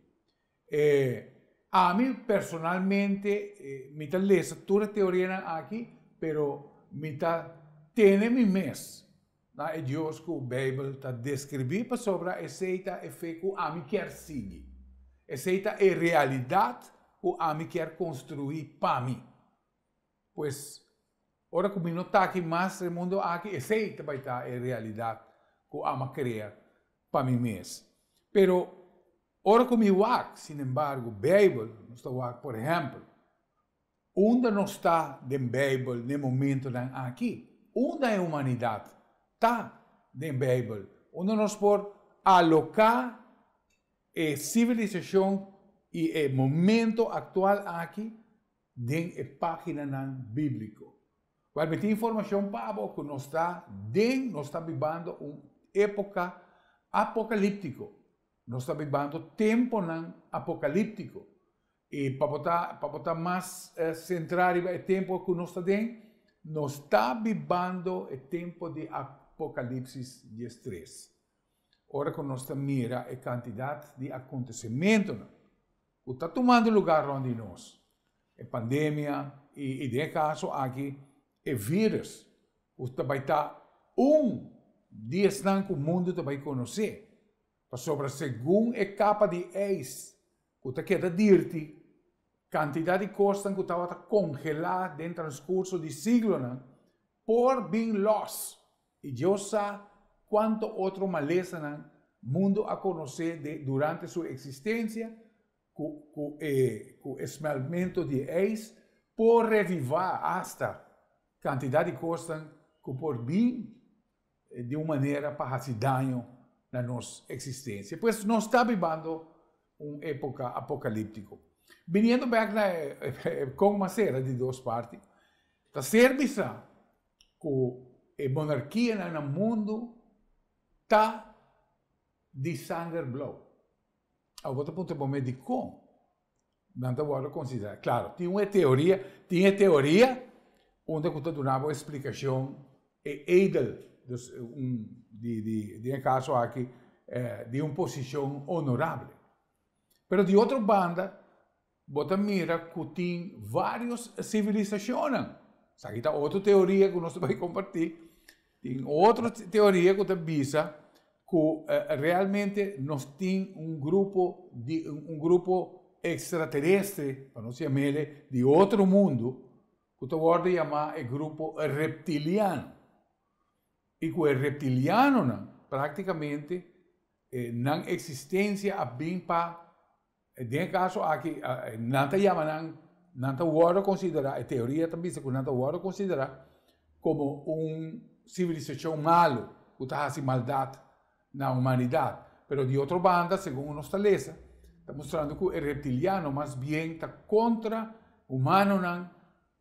Speaker 1: e ami personalmente mi ta lesa tur e teorianan aki, pero mi ta tene mi mes na e Dios ku Beibel ta deskribí pasobra esei ta e fe ku ami kier sigui. Esei ta e realidat ku ami kier konstruí pa mi. Pues, ora ku mi no ta aki mas den mundu aki, esei ta bai ta e realidat ku ama krea pa mi mes. Pero, ora ku mi wak, sinembargo, Beibel, nos ta wak, por ehèmpel, unda nos ta den Beibel n'e momentonan aki? Unda e humanidat ta den Beibel? Unda nos por aloká e sivilisashon i e momento aktual aki den e páginanan bíbliko. Wèl, mi tin informashon pa bo ku nos ta den, nos ta bibando un époka apokalíptiko. Nos ta bibando temponan apokalíptiko. I pa bo ta, pa bo ta mas sentrá riba e tempu ku nos ta den, nos ta bibando e tempu di Apokalípsis diestres. Ora ku nos ta mira e kantidat di akontesimentunan ku ta tumando lugar rond di nos, e pandemia i den e kaso aki e virus ku ta bai ta un di esnan ku mundu ta bai konosé, pasobra segun e kapa di ijs ku ta keda dirti, kantidat di kosnan ku tabata kongelá den transkurso di siglonan por bin lòs i Dios sa. Kuantu otro malesanan mundu a konosé de durante su eksistensia ku ku e ku e smeltmentu di e ijs por revivá asta kantidat di kosnan ku por bin di un manera pa hasi daño na nos eksistensia. Pues nos ta bibando un époka apokalíptiko. Biniendo bèk na e kon masera di dos parti, ta ser bisá ku e monarkianan na mundu ta di sanger blou. Awor bo ta puntra bo mes dikon nan ta wòrdu konsiderá. Klaro, tin un e teoria, tin e teoria unda ku ta duna bo e splikashon e edel, dus un di di den e kaso aki di un posishon honorable. Pero di otro banda Bo ta mira ku tin vários sivilisashonnan. Esaki ta otro teoria ku nos ta bai kompartí. Tin otro teoria ku ta bisa ku realmente nos tin un grupo di un grupo ekstraterestre, pa nos yam'el di otro mundu, ku ta wòrdu yamá e grupo reptiliano. I ku e reptilianonan práktikamente nan eksistensia a bin pa Den e kaso aki, nan ta yama nan, nan ta wòrdu konsiderá, e teoria ta bisa ku nan ta wòrdu konsiderá komo un sivilisashon malu ku ta hasi maldat na humanidat. Pero di otro banda, segun nos ta lesa, ta mustrando ku e reptiliano mas bien ta kontra humanonan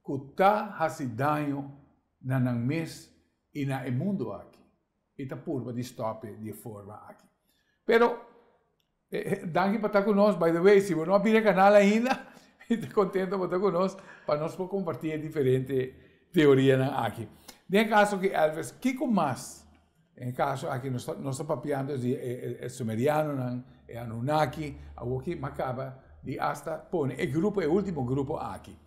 Speaker 1: ku ta hasi daño na nan mes i na e mundu aki i ta purba di stòp'e di e forma aki. Pero Danki pa ta ku nos. By the way, si bo no a bira e kanal ainda, mi ta kontento bo ta ku nos pa nos por kompartí e diferente teorianan aki. Den e kaso aki Elvis, kiko mas? Den e kaso aki nos ta nos ta papiando di e Sumerianonan, e Anunnaki, awoki m'a kaba di asta pone e grupo, e ultimo grupo aki.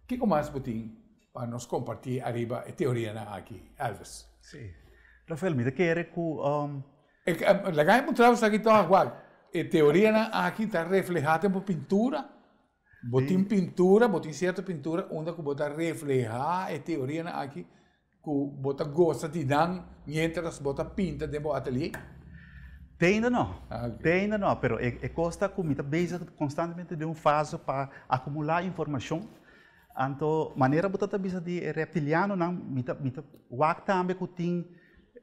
Speaker 1: Kiko mas bo tin pa nos kompartí ariba e teorianan aki, Elvis?
Speaker 2: Sí. Rafael, mi ta kere ku
Speaker 1: Laga mi puntra bo esaki tòg, wak, e teorianan aki ta reflehá den bo pintura? Bo tin pintura, bo tin sierto pintura unda ku bo ta reflehá e teorianan aki ku bo ta gosa di nan miéntras bo ta pinta den bo atelier?
Speaker 2: Te ainda no, te ainda no, pero e kos ta ku mi ta bezig konstantemente den un fase pa akumulá informashon. Anto manera bo ta ta bisa di e reptilianonan, mi ta mi ta wak tambe ku tin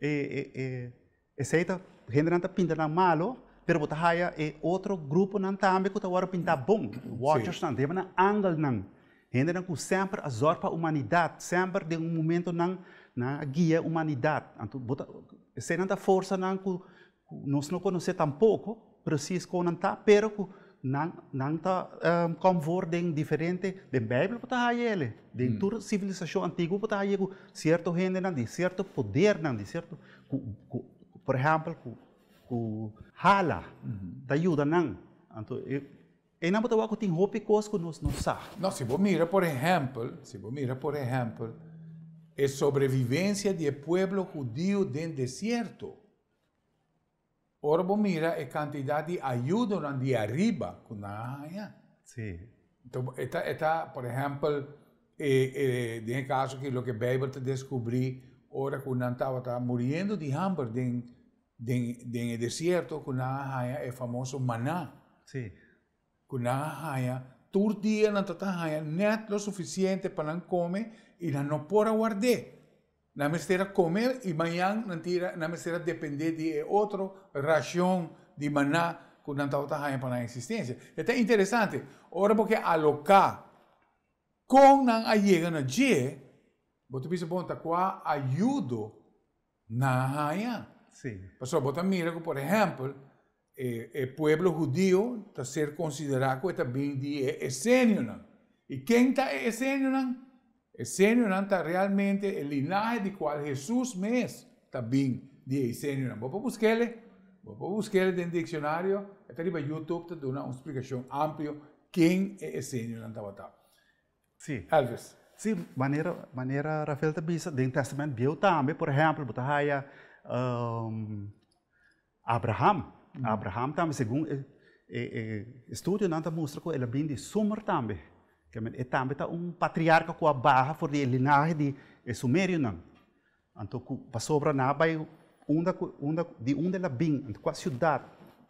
Speaker 2: e Esei ta hendenan ta pinta nan malo, pero bo ta haya e otro gruponan tambe ku ta wòrdu pintá bon, watchersnan, den nan angelnan, hendenan ku semper a zòrg pa humanidat, semper den un momentonan nan a guia humanidat. Anto bo ta, eseinan ta forsanan ku nos no konosé tampoko presis kon nan ta, pero ku nan nan ta kòm voor den diferente, den Beibel bo ta haya el'e, den tur sivilisashon antiguo bo ta haya ku sierto hendenan di sierto podernan, di sierto ku ku por ehèmpel ku ku hala ta yuda nan. Anto e einan bo ta wak ku tin hopi kos ku nos no sa.
Speaker 1: No, si bo mira por ehèmpel, si bo mira por ehèmpel e sobrevivensia di e pueblo hudiu den desierto, ora bo mira e kantidat di ayudonan di ariba ku nan a haña.
Speaker 2: Sí.
Speaker 1: Enton e ta e ta por ehèmpel e e den e kaso aki loke Beibel ta deskubrí ora ku nan tabata muriendo di hamber den den den e desierto ku nan a haña e famoso maná.
Speaker 2: Sí.
Speaker 1: Ku nan a haña tur dia nan ta ta haña nèt lo sufisiente pa nan kome i nan no por a ward'é. Nan mester a kome i mañan nan tira nan mester a dependé di e otro rashon di maná ku nan tabata haña pa nan eksistensia. E ta interesante, ora bo ke aloká kon nan a yega na dje, bo ta bisa bon ta kua ayudo nan a haña.
Speaker 2: Sí.
Speaker 1: Pasobra bo ta mira ku por ehèmpel e e pueblo hudio ta ser konsiderá ku e ta bin di e esenionan. I ken ta e esenionan? Esenionan ta realmente e linahe di kual Hesus mes ta bin di e esenionan. Bo por busk'el, bo por busk'el den diksionario, e ta riba YouTube ta duna un splikashon amplio ken e esenionan tabata.
Speaker 2: Sí.
Speaker 1: Elvis.
Speaker 2: Sí, manera, manera Rafael ta bisa, den Testament Bieu tambe, por ehèmpel, bo ta haya Abraham. Abraham tambe, segun e, e, e estudionan ta mustra ku el a bin di Sumer tambe. Ke men, e tambe ta un patriarka ku a baha for di e linahe di e Sumerionan. Anto ku pasobra nan a bai. Unda ku unda di unda el a bin, anto kua siudat,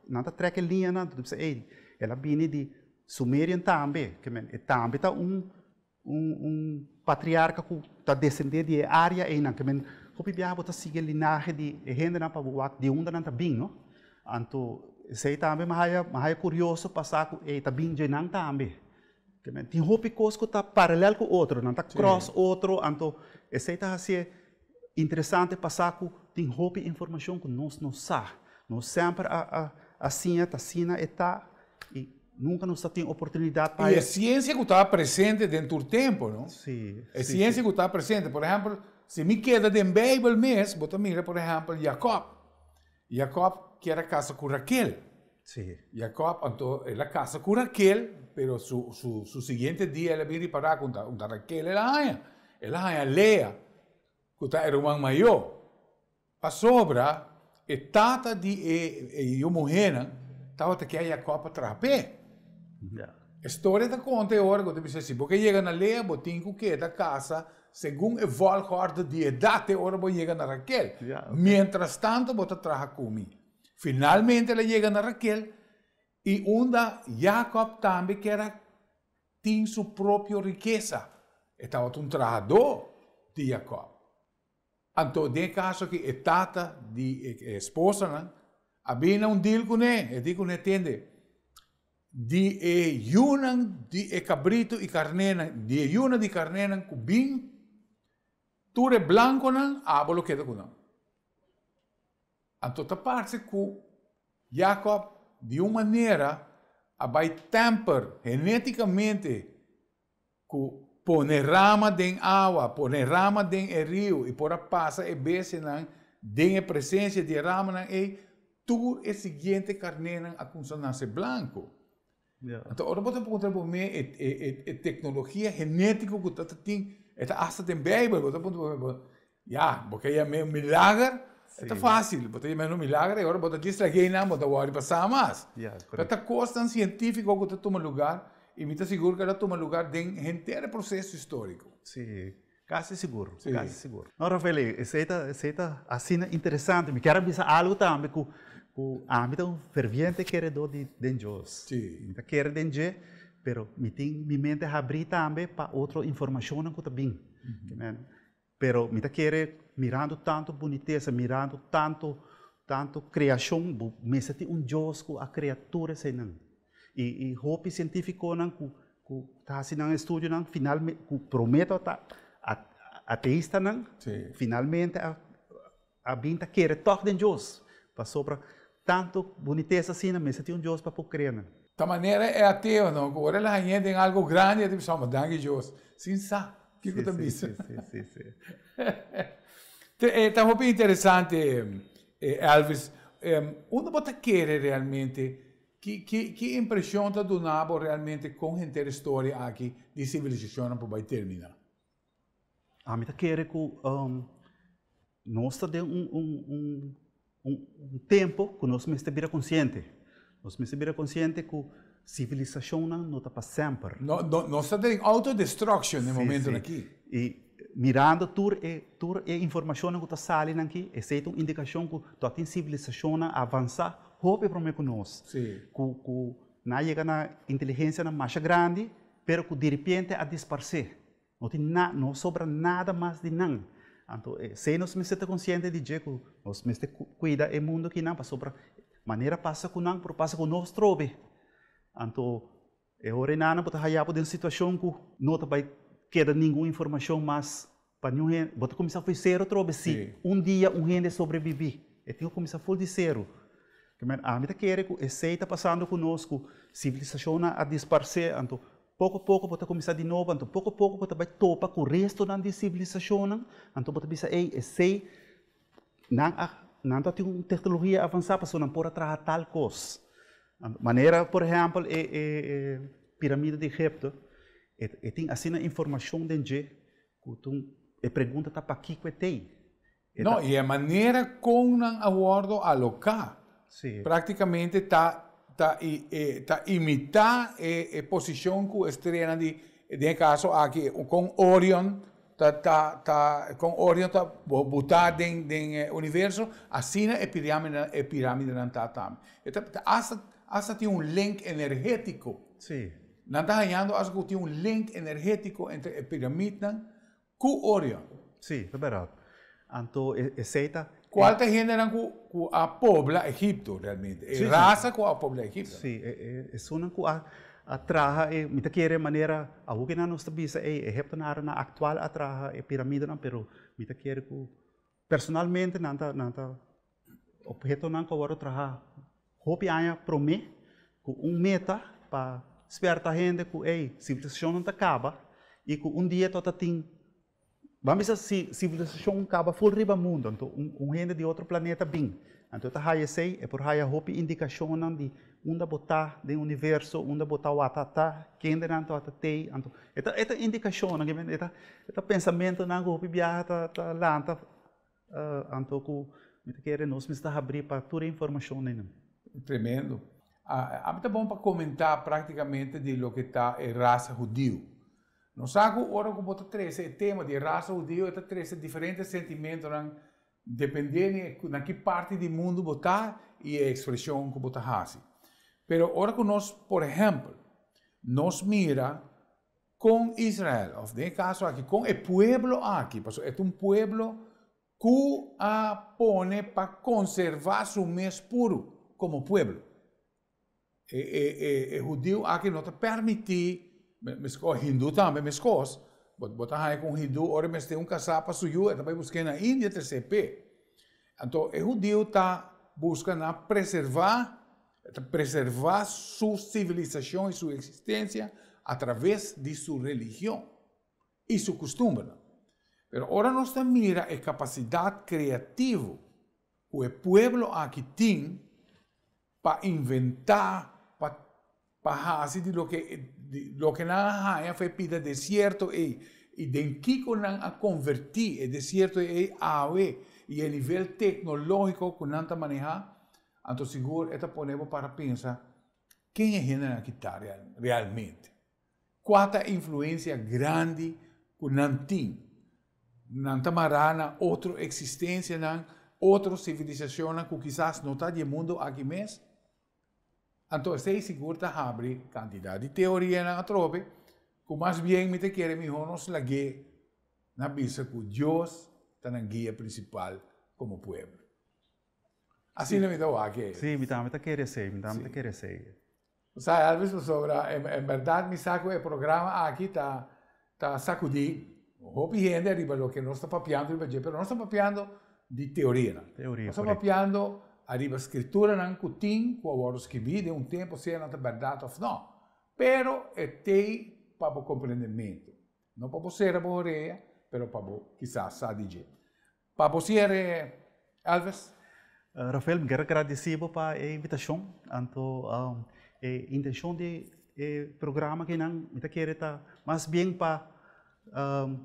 Speaker 2: nan ta trek e liñanan, anto ta bisa ey, el a bini di Sumerian tambe, ke men e tambe ta un un un patriarka ku ta desendé di e área eynan, ke men hopi biaha bo ta sigui e linahe di e hendenan pa bo wak di unda nan ta bin, no? Anto esei tambe mi haya mi haya kurioso pa sa ku ey ta bin dje nan tambe. Ke men tin hopi kos ku ta paralèl ku otro, nan ta kròs otro, anto esei ta hasié Interesante pa sa ku tin hopi informashon ku nos no sa. Nos semper a a a siña ta asina e ta i nunka nos ta tin oportunidat pa
Speaker 1: I e siensia ku ta presente den tur tempu, no?
Speaker 2: Sí,
Speaker 1: E
Speaker 2: sí,
Speaker 1: siensia
Speaker 2: sí.
Speaker 1: ku ta presente. Por ehèmpel, si mi keda den Beibel mes, bo ta mira por ehèmpel Jakòb. Jakòb kier a kasa ku Rakel.
Speaker 2: Sí.
Speaker 1: Jakòb anto el a kasa ku Rakel, pero su su su siguiente dia el a bin ripará ku un ta Rakel el a haña. El a haña Lea, ku ta e ruman mayó. Pasobra e tata di e e yu muhénan tabata ke a Jakòb pa traha p'e.
Speaker 2: Ja.
Speaker 1: E storia ta konta e ora ku ta bisa si bo ke yega na Lea bo tin ku keda kasa segun e volgorde di edat te ora bo yega na Rakel.
Speaker 2: Ja, oké.
Speaker 1: Mientrastanto bo ta traha ku mi. Finalmente el a yega na Rakel i unda Jakòb tambe kier a tin su propio rikesa. E tabata un trahadó di Jakòb. Anto den e kaso aki e tata di e esposanan a bini na un deal kuné. E di kuné, Tende, di e yunan di e kabritu i karnénan, di e yunan di karnénan ku bin, tur e blankonan, abo lo keda ku nan. Anto ta parse ku Jakòb di un manera a bai tèmper genétikamente ku pone rama den awa, pone rama den e riu i por a pasa e bestianan den e presensia di e ramanan ei, tur e siguiente karnénan a kumsa nase blanku. Anto ora bo ta puntra bo me e e e teknologia genétiko ku ta tin, e ta asta den Beibel, bo ta puntra bo me, ya, bo ke yam'é un milager? E ta fásil, bo ta yam'é un milager i ora bo ta djis lag'é einan bo ta wòrdu pasá mas. Pero ta kosnan sientífiko ku ta tuma lugar i mi ta sigur ku el a tuma lugar den henter e proseso históriko.
Speaker 2: Sí, kasi sigur, kasi sigur. No Rafael, esei ta, esei ta asina interesante. Mi kier a bisa algu tambe ku ku ami ta un ferviente keredó di den Dios. Mi ta kere den dje, pero mi tin mi mente habrí tambe pa otro informashonnan ku ta bin. Pero mi ta kere mirando tantu bunitesa, mirando tantu tantu kreashon, bo mester tin un Dios ku a krea tur eseinan. I i hopi sientifikonan ku ku ta hasi nan estudionan finalme ku promé tabata ateistanan, finalmente a a bin ta kere tòg den Dios, pasobra tantu bunitesa asina mester tin un Dios pa por krea nan.
Speaker 1: Ta manera e ateo no, ku ora el a hañ'é den algu grandi e ta bisa, Homber, danki Dios, sin sa kiko ta bisa.
Speaker 2: Sí, sí, sí.
Speaker 1: Ta hopi interesante, Elvis. Unda bo ta kere realmente, ki ki ki impreshon ta duna bo realmente kon henter e storia aki di sivilisashonnan por bai terminá?
Speaker 2: Ami ta kere ku nos ta den un un un un tempo ku nos mester bira konsiente. Nos mester bira konsiente ku sivilisashonnan no ta pa semper.
Speaker 1: No, no, nos ta den autodestruction e momentonan aki.
Speaker 2: I mirando tur e tur e informashonnan ku ta sali nan aki, esei ta un indikashon ku tok tin sivilisashonnan avansá hopi promé ku nos. Ku ku nan a yega na inteligensianan masha grandi, pero ku diripiente a disparsé. No tin na, no sobra nada mas di nan. Anto esei nos mester ta konsiente di dje ku nos mester kuida e mundu akinan pasobra manera pasa ku nan por pasa ku nos trobe. Anto e ora einana bo ta haya bo den situashon ku no ta bai keda ningun informashon mas pa niun hende. Bo ta kuminsá for sero trobe si un dia un hende sobrebibí. E tin ku kuminsá for di sero. Ami ta kere ku esei ta pasando ku nos ku sivilisashonnan a disparsé anto Poko poko bo ta kuminsá di nobo, anto poko poko bo ta bai topa ku restonan di sivilisashonnan, anto bo ta bisa, ey, esei nan a nan ta tin un teknologia avansá pasobra nan por a traha tal kos. Manera por ehèmpel e e e piramide di Egipto, e e tin asina informashon den dje ku ta un e pregunta ta pakiko e t'ei.
Speaker 1: No, i e manera kon nan a wòrdu aloká práktikamente ta ta ta imitá e e posishon ku e streanan di, den e kaso aki, kon Orion ta ta ta kon Orion ta butá den den e universo, asina e piramide e piramidenan ta tambe. E ta hasta hasta tin un link energétiko.
Speaker 2: Sí.
Speaker 1: Nan ta hañando hasta ku tin un link energétiko entre e piramidnan ku Orion.
Speaker 2: Sí, ta bèrdat. Anto esei ta.
Speaker 1: Kual ta e hendenan ku ku a pobla Egipto realmente? E rasa ku a pobla Egipto.
Speaker 2: Sí, esunnan ku a a traha e, mi ta kere manera awor ku nan nos ta bisa ei egiptonarennan aktual a traha e piramidenan, pero mi ta kere ku personalmente nan ta nan ta ophetonan ku a wòrdu traha hopi aña promé ku un meta pa spèrta hende ku ei sivilisashonnan ta kaba i ku un dia ta tin Ban bisa si sivilisashon kaba ful riba mundu, anto un hende di otro planeta bin, anto e ta haya esei, e por haya hopi indikashonnan di unda bo ta den universo, unda bo tawata ta, kendenan tawata tei, anto e ta e ta indikashonnan, e ta e ta pensamentunan ku hopi biaha ta ta lanta, anto ku mi ta kere nos mester habri pa tur e informashonnan.
Speaker 1: Tremendo. Ami ta bon pa komentá praktikamente di loke ta e rasa hudiu. Nos sa ku ora ku bo ta trese e tema di e rasa hudiu e ta trese diferente sentimentonan dependé di na ki parti di mundu bo ta i e ekspreshon ku bo ta hasi. Pero ora ku nos, por ehèmpel, nos mira kon Israel, òf den e kaso aki kon e pueblo aki, pasobra e ta un pueblo ku a pone pa konservá su mes puru komo pueblo. E, e, e, e hudiu aki no ta permití, meskos, hindú tambe meskos, bo, bo ta haña ku un hindú ora e mester un kasá pa su yu, e ta bai busk'é na India tres'é p'e. Anto e hudiu ta buska na preservá, e ta preservá su sivilisashon i su eksistensia atraves di su religion i su kustumbernan. Pero ora nos ta mira e kapasidat kreativo ku e pueblo aki tin pa inventá, pa pa hasi di loke di loke nan a haña for e pida desierto ei i den kiko nan a konvertí e desierto ei awe i e nivel teknológiko ku nan ta manehá, anto sigur e ta pone bo para pensa ken e hendenan aki ta realmente. Kua ta e influensia grandi ku nan tin? Nan ta mará na otro eksistensianan, otro sivilisashonnan ku kisas no ta di e mundu aki mes? Anto esei sigur ta habri kantidat di teorianan atrobe ku mas bien mi ta kere mihó nos lag'é na bisa ku Dios ta nan guia prinsipal komo pueblo. Asina mi ta wak e.
Speaker 2: Sí, mi tambe ta kere esei, mi tambe ta kere esei.
Speaker 1: Sa Elvis, pasobra en berdad mi sa cu e programa aki ta ta sacudi hopi hende ariba loke nos ta papiando riba dje, pero nos ta papiando di teorianan.
Speaker 2: Teoria,
Speaker 1: Nos ta
Speaker 2: correcto.
Speaker 1: papiando ariba scrituranan cu tin cu a wordo scribi den un tempo, sea nan ta berdad of no. Pero e t'ey pa bo comprendemento. No pa bo cera bo orea, pero pa bo kisas sa di dje. Pa bo siere, Elvis.
Speaker 2: Rafael, mi kier gradisí bo pa e invitashon. Anto e intenshon di e programa akinan mi ta kere ta mas bien pa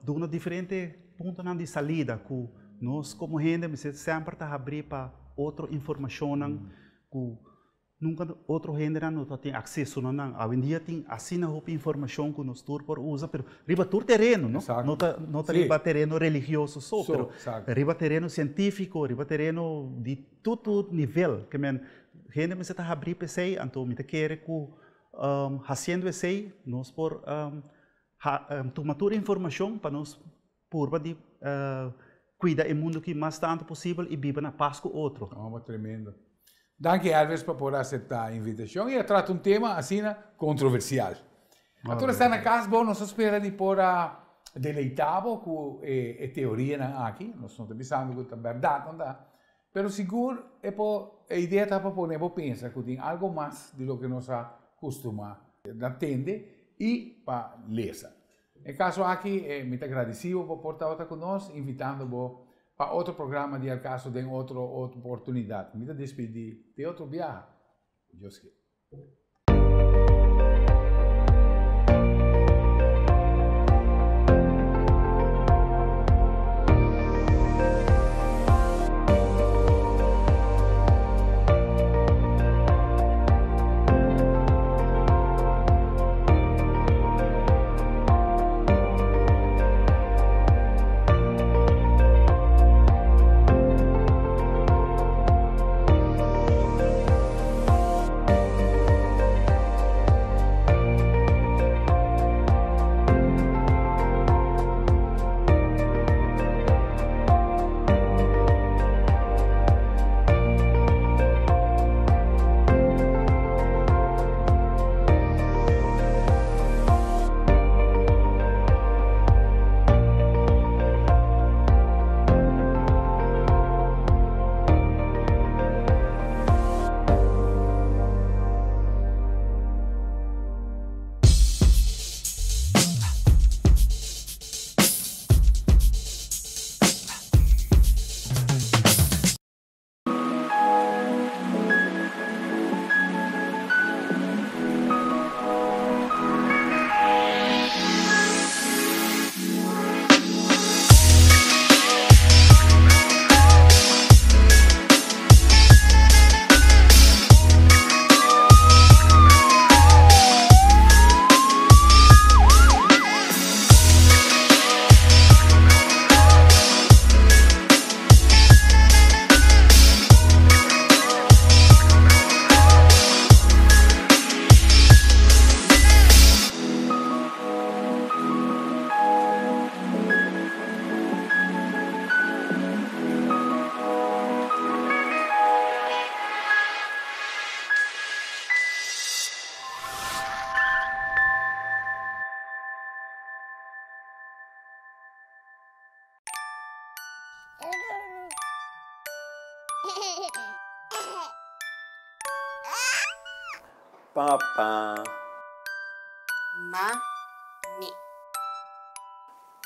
Speaker 2: duna diferente puntonan di salida ku nos komo hende mester semper ta habrí pa otro informashonnan ku Nunka otro hendenan no ta tin akseso na nan. Awendia tin asina hopi informashon ku nos tur por usa, pero riba tur tereno, no?
Speaker 1: Exacto.
Speaker 2: No ta, no ta
Speaker 1: Sí.
Speaker 2: riba tereno religioso so,
Speaker 1: So,
Speaker 2: pero
Speaker 1: exacto.
Speaker 2: riba tereno sientífiko, riba tereno di tur tur nivel. Ke men, hende mester ta habrí pa esei, anto mi ta kere ku hasiendo esei nos por ha tuma tur informashon pa nos purba di cuida e mundo aki mas tanto posibel y biba na paz cu otro.
Speaker 1: Oh, tremendo. Danki Elvis pa por acepta e invitacion y a trata un tema asina controversial. A tur esta na cas bo, nos ta spera di por a deleita bo cu e teorianan aki. Nos no ta bisando cu ta berdad, no ta. Pero sigur e por, e idea ta pa pone bo pensa cu tin algo mas di loke nos a custuma na tende y pa lesa. E kaso aki mi ta gradisí bo pa por tabata ku nos, invitando bo pa otro programa di Al Caso den otro oportunidat. Mi ta despidí te otro biaha, ku Dios kier.
Speaker 6: Papa.
Speaker 7: Mami.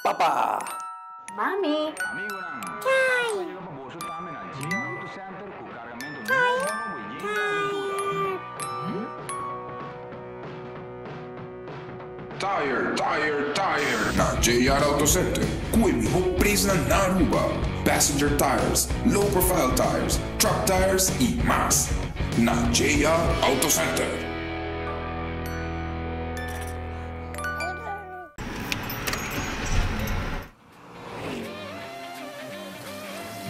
Speaker 6: Papa.
Speaker 3: Mami.
Speaker 8: Tire, tire, tire na JR Auto Center. Cu e miho prijsnan na Aruba. Passenger tires, low profile tires, truck tires y mas. Na JR Auto Center.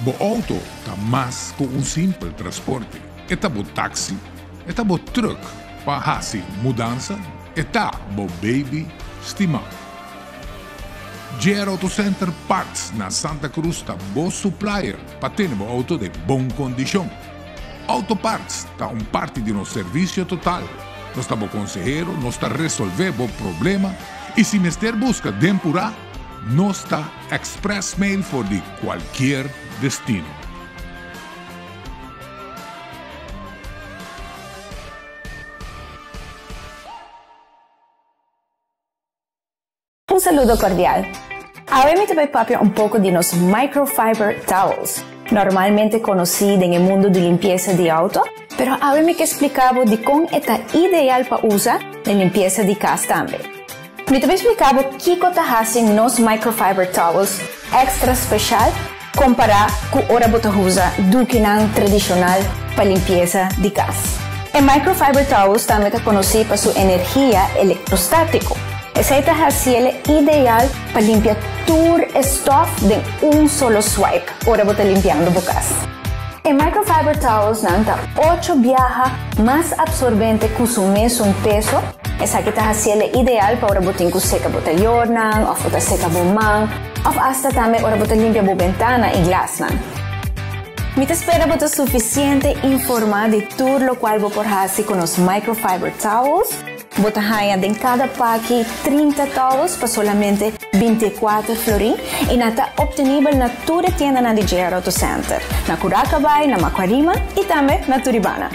Speaker 5: Bo auto ta mas cu un simpel transporte. E ta bo taxi, e ta bo truck pa haci mudanza, e ta bo baby stima. JR Auto Center Parts na Santa Cruz ta bo supplier pa tene bo auto den bon condicion. Auto Parts ta un parti di nos servicio total. Nos ta bo consehero, nos ta resolve bo problema y si mester busca den pura, nos ta express mail for di cualkier destino.
Speaker 9: Un saludo cordial. Awe mi ta bay papia un poco di nos microfiber towels, normalmente conoci den e mundo di limpieza di auto, pero awe mi ke splica bo dicon e ta ideal pa usa den limpieza di cas tambe. Mi ta bay splica bo kico ta haci nos microfiber towels extra special compara cu ora bo ta usa dukinan tradicional pa limpieza di cas. E microfiber towels tambe ta conoci pa su energia electrostatico. Esey ta haciele ideal pa limpia tur e stof den un solo swipe ora bo ta limpiando bo cas. E microfiber towels nan ta ocho biaha mas absorbente cu su mesun peso. Esaki ta haciele ideal pa ora bo tin cu seca bo tayornan of bo ta seca bo man of hasta tambe ora bo ta limpia bo bentana y glasnan. Mi ta spera bo ta suficiente informa di tur locual bo por haci cu nos microfiber towels. Bo ta haña den kada paki 30 towels pa solamente 24 florin y nan ta obtenibel na tur e tiendanan di JR Auto Center, na Curacabai, na Macuarima y tambe na Turibana.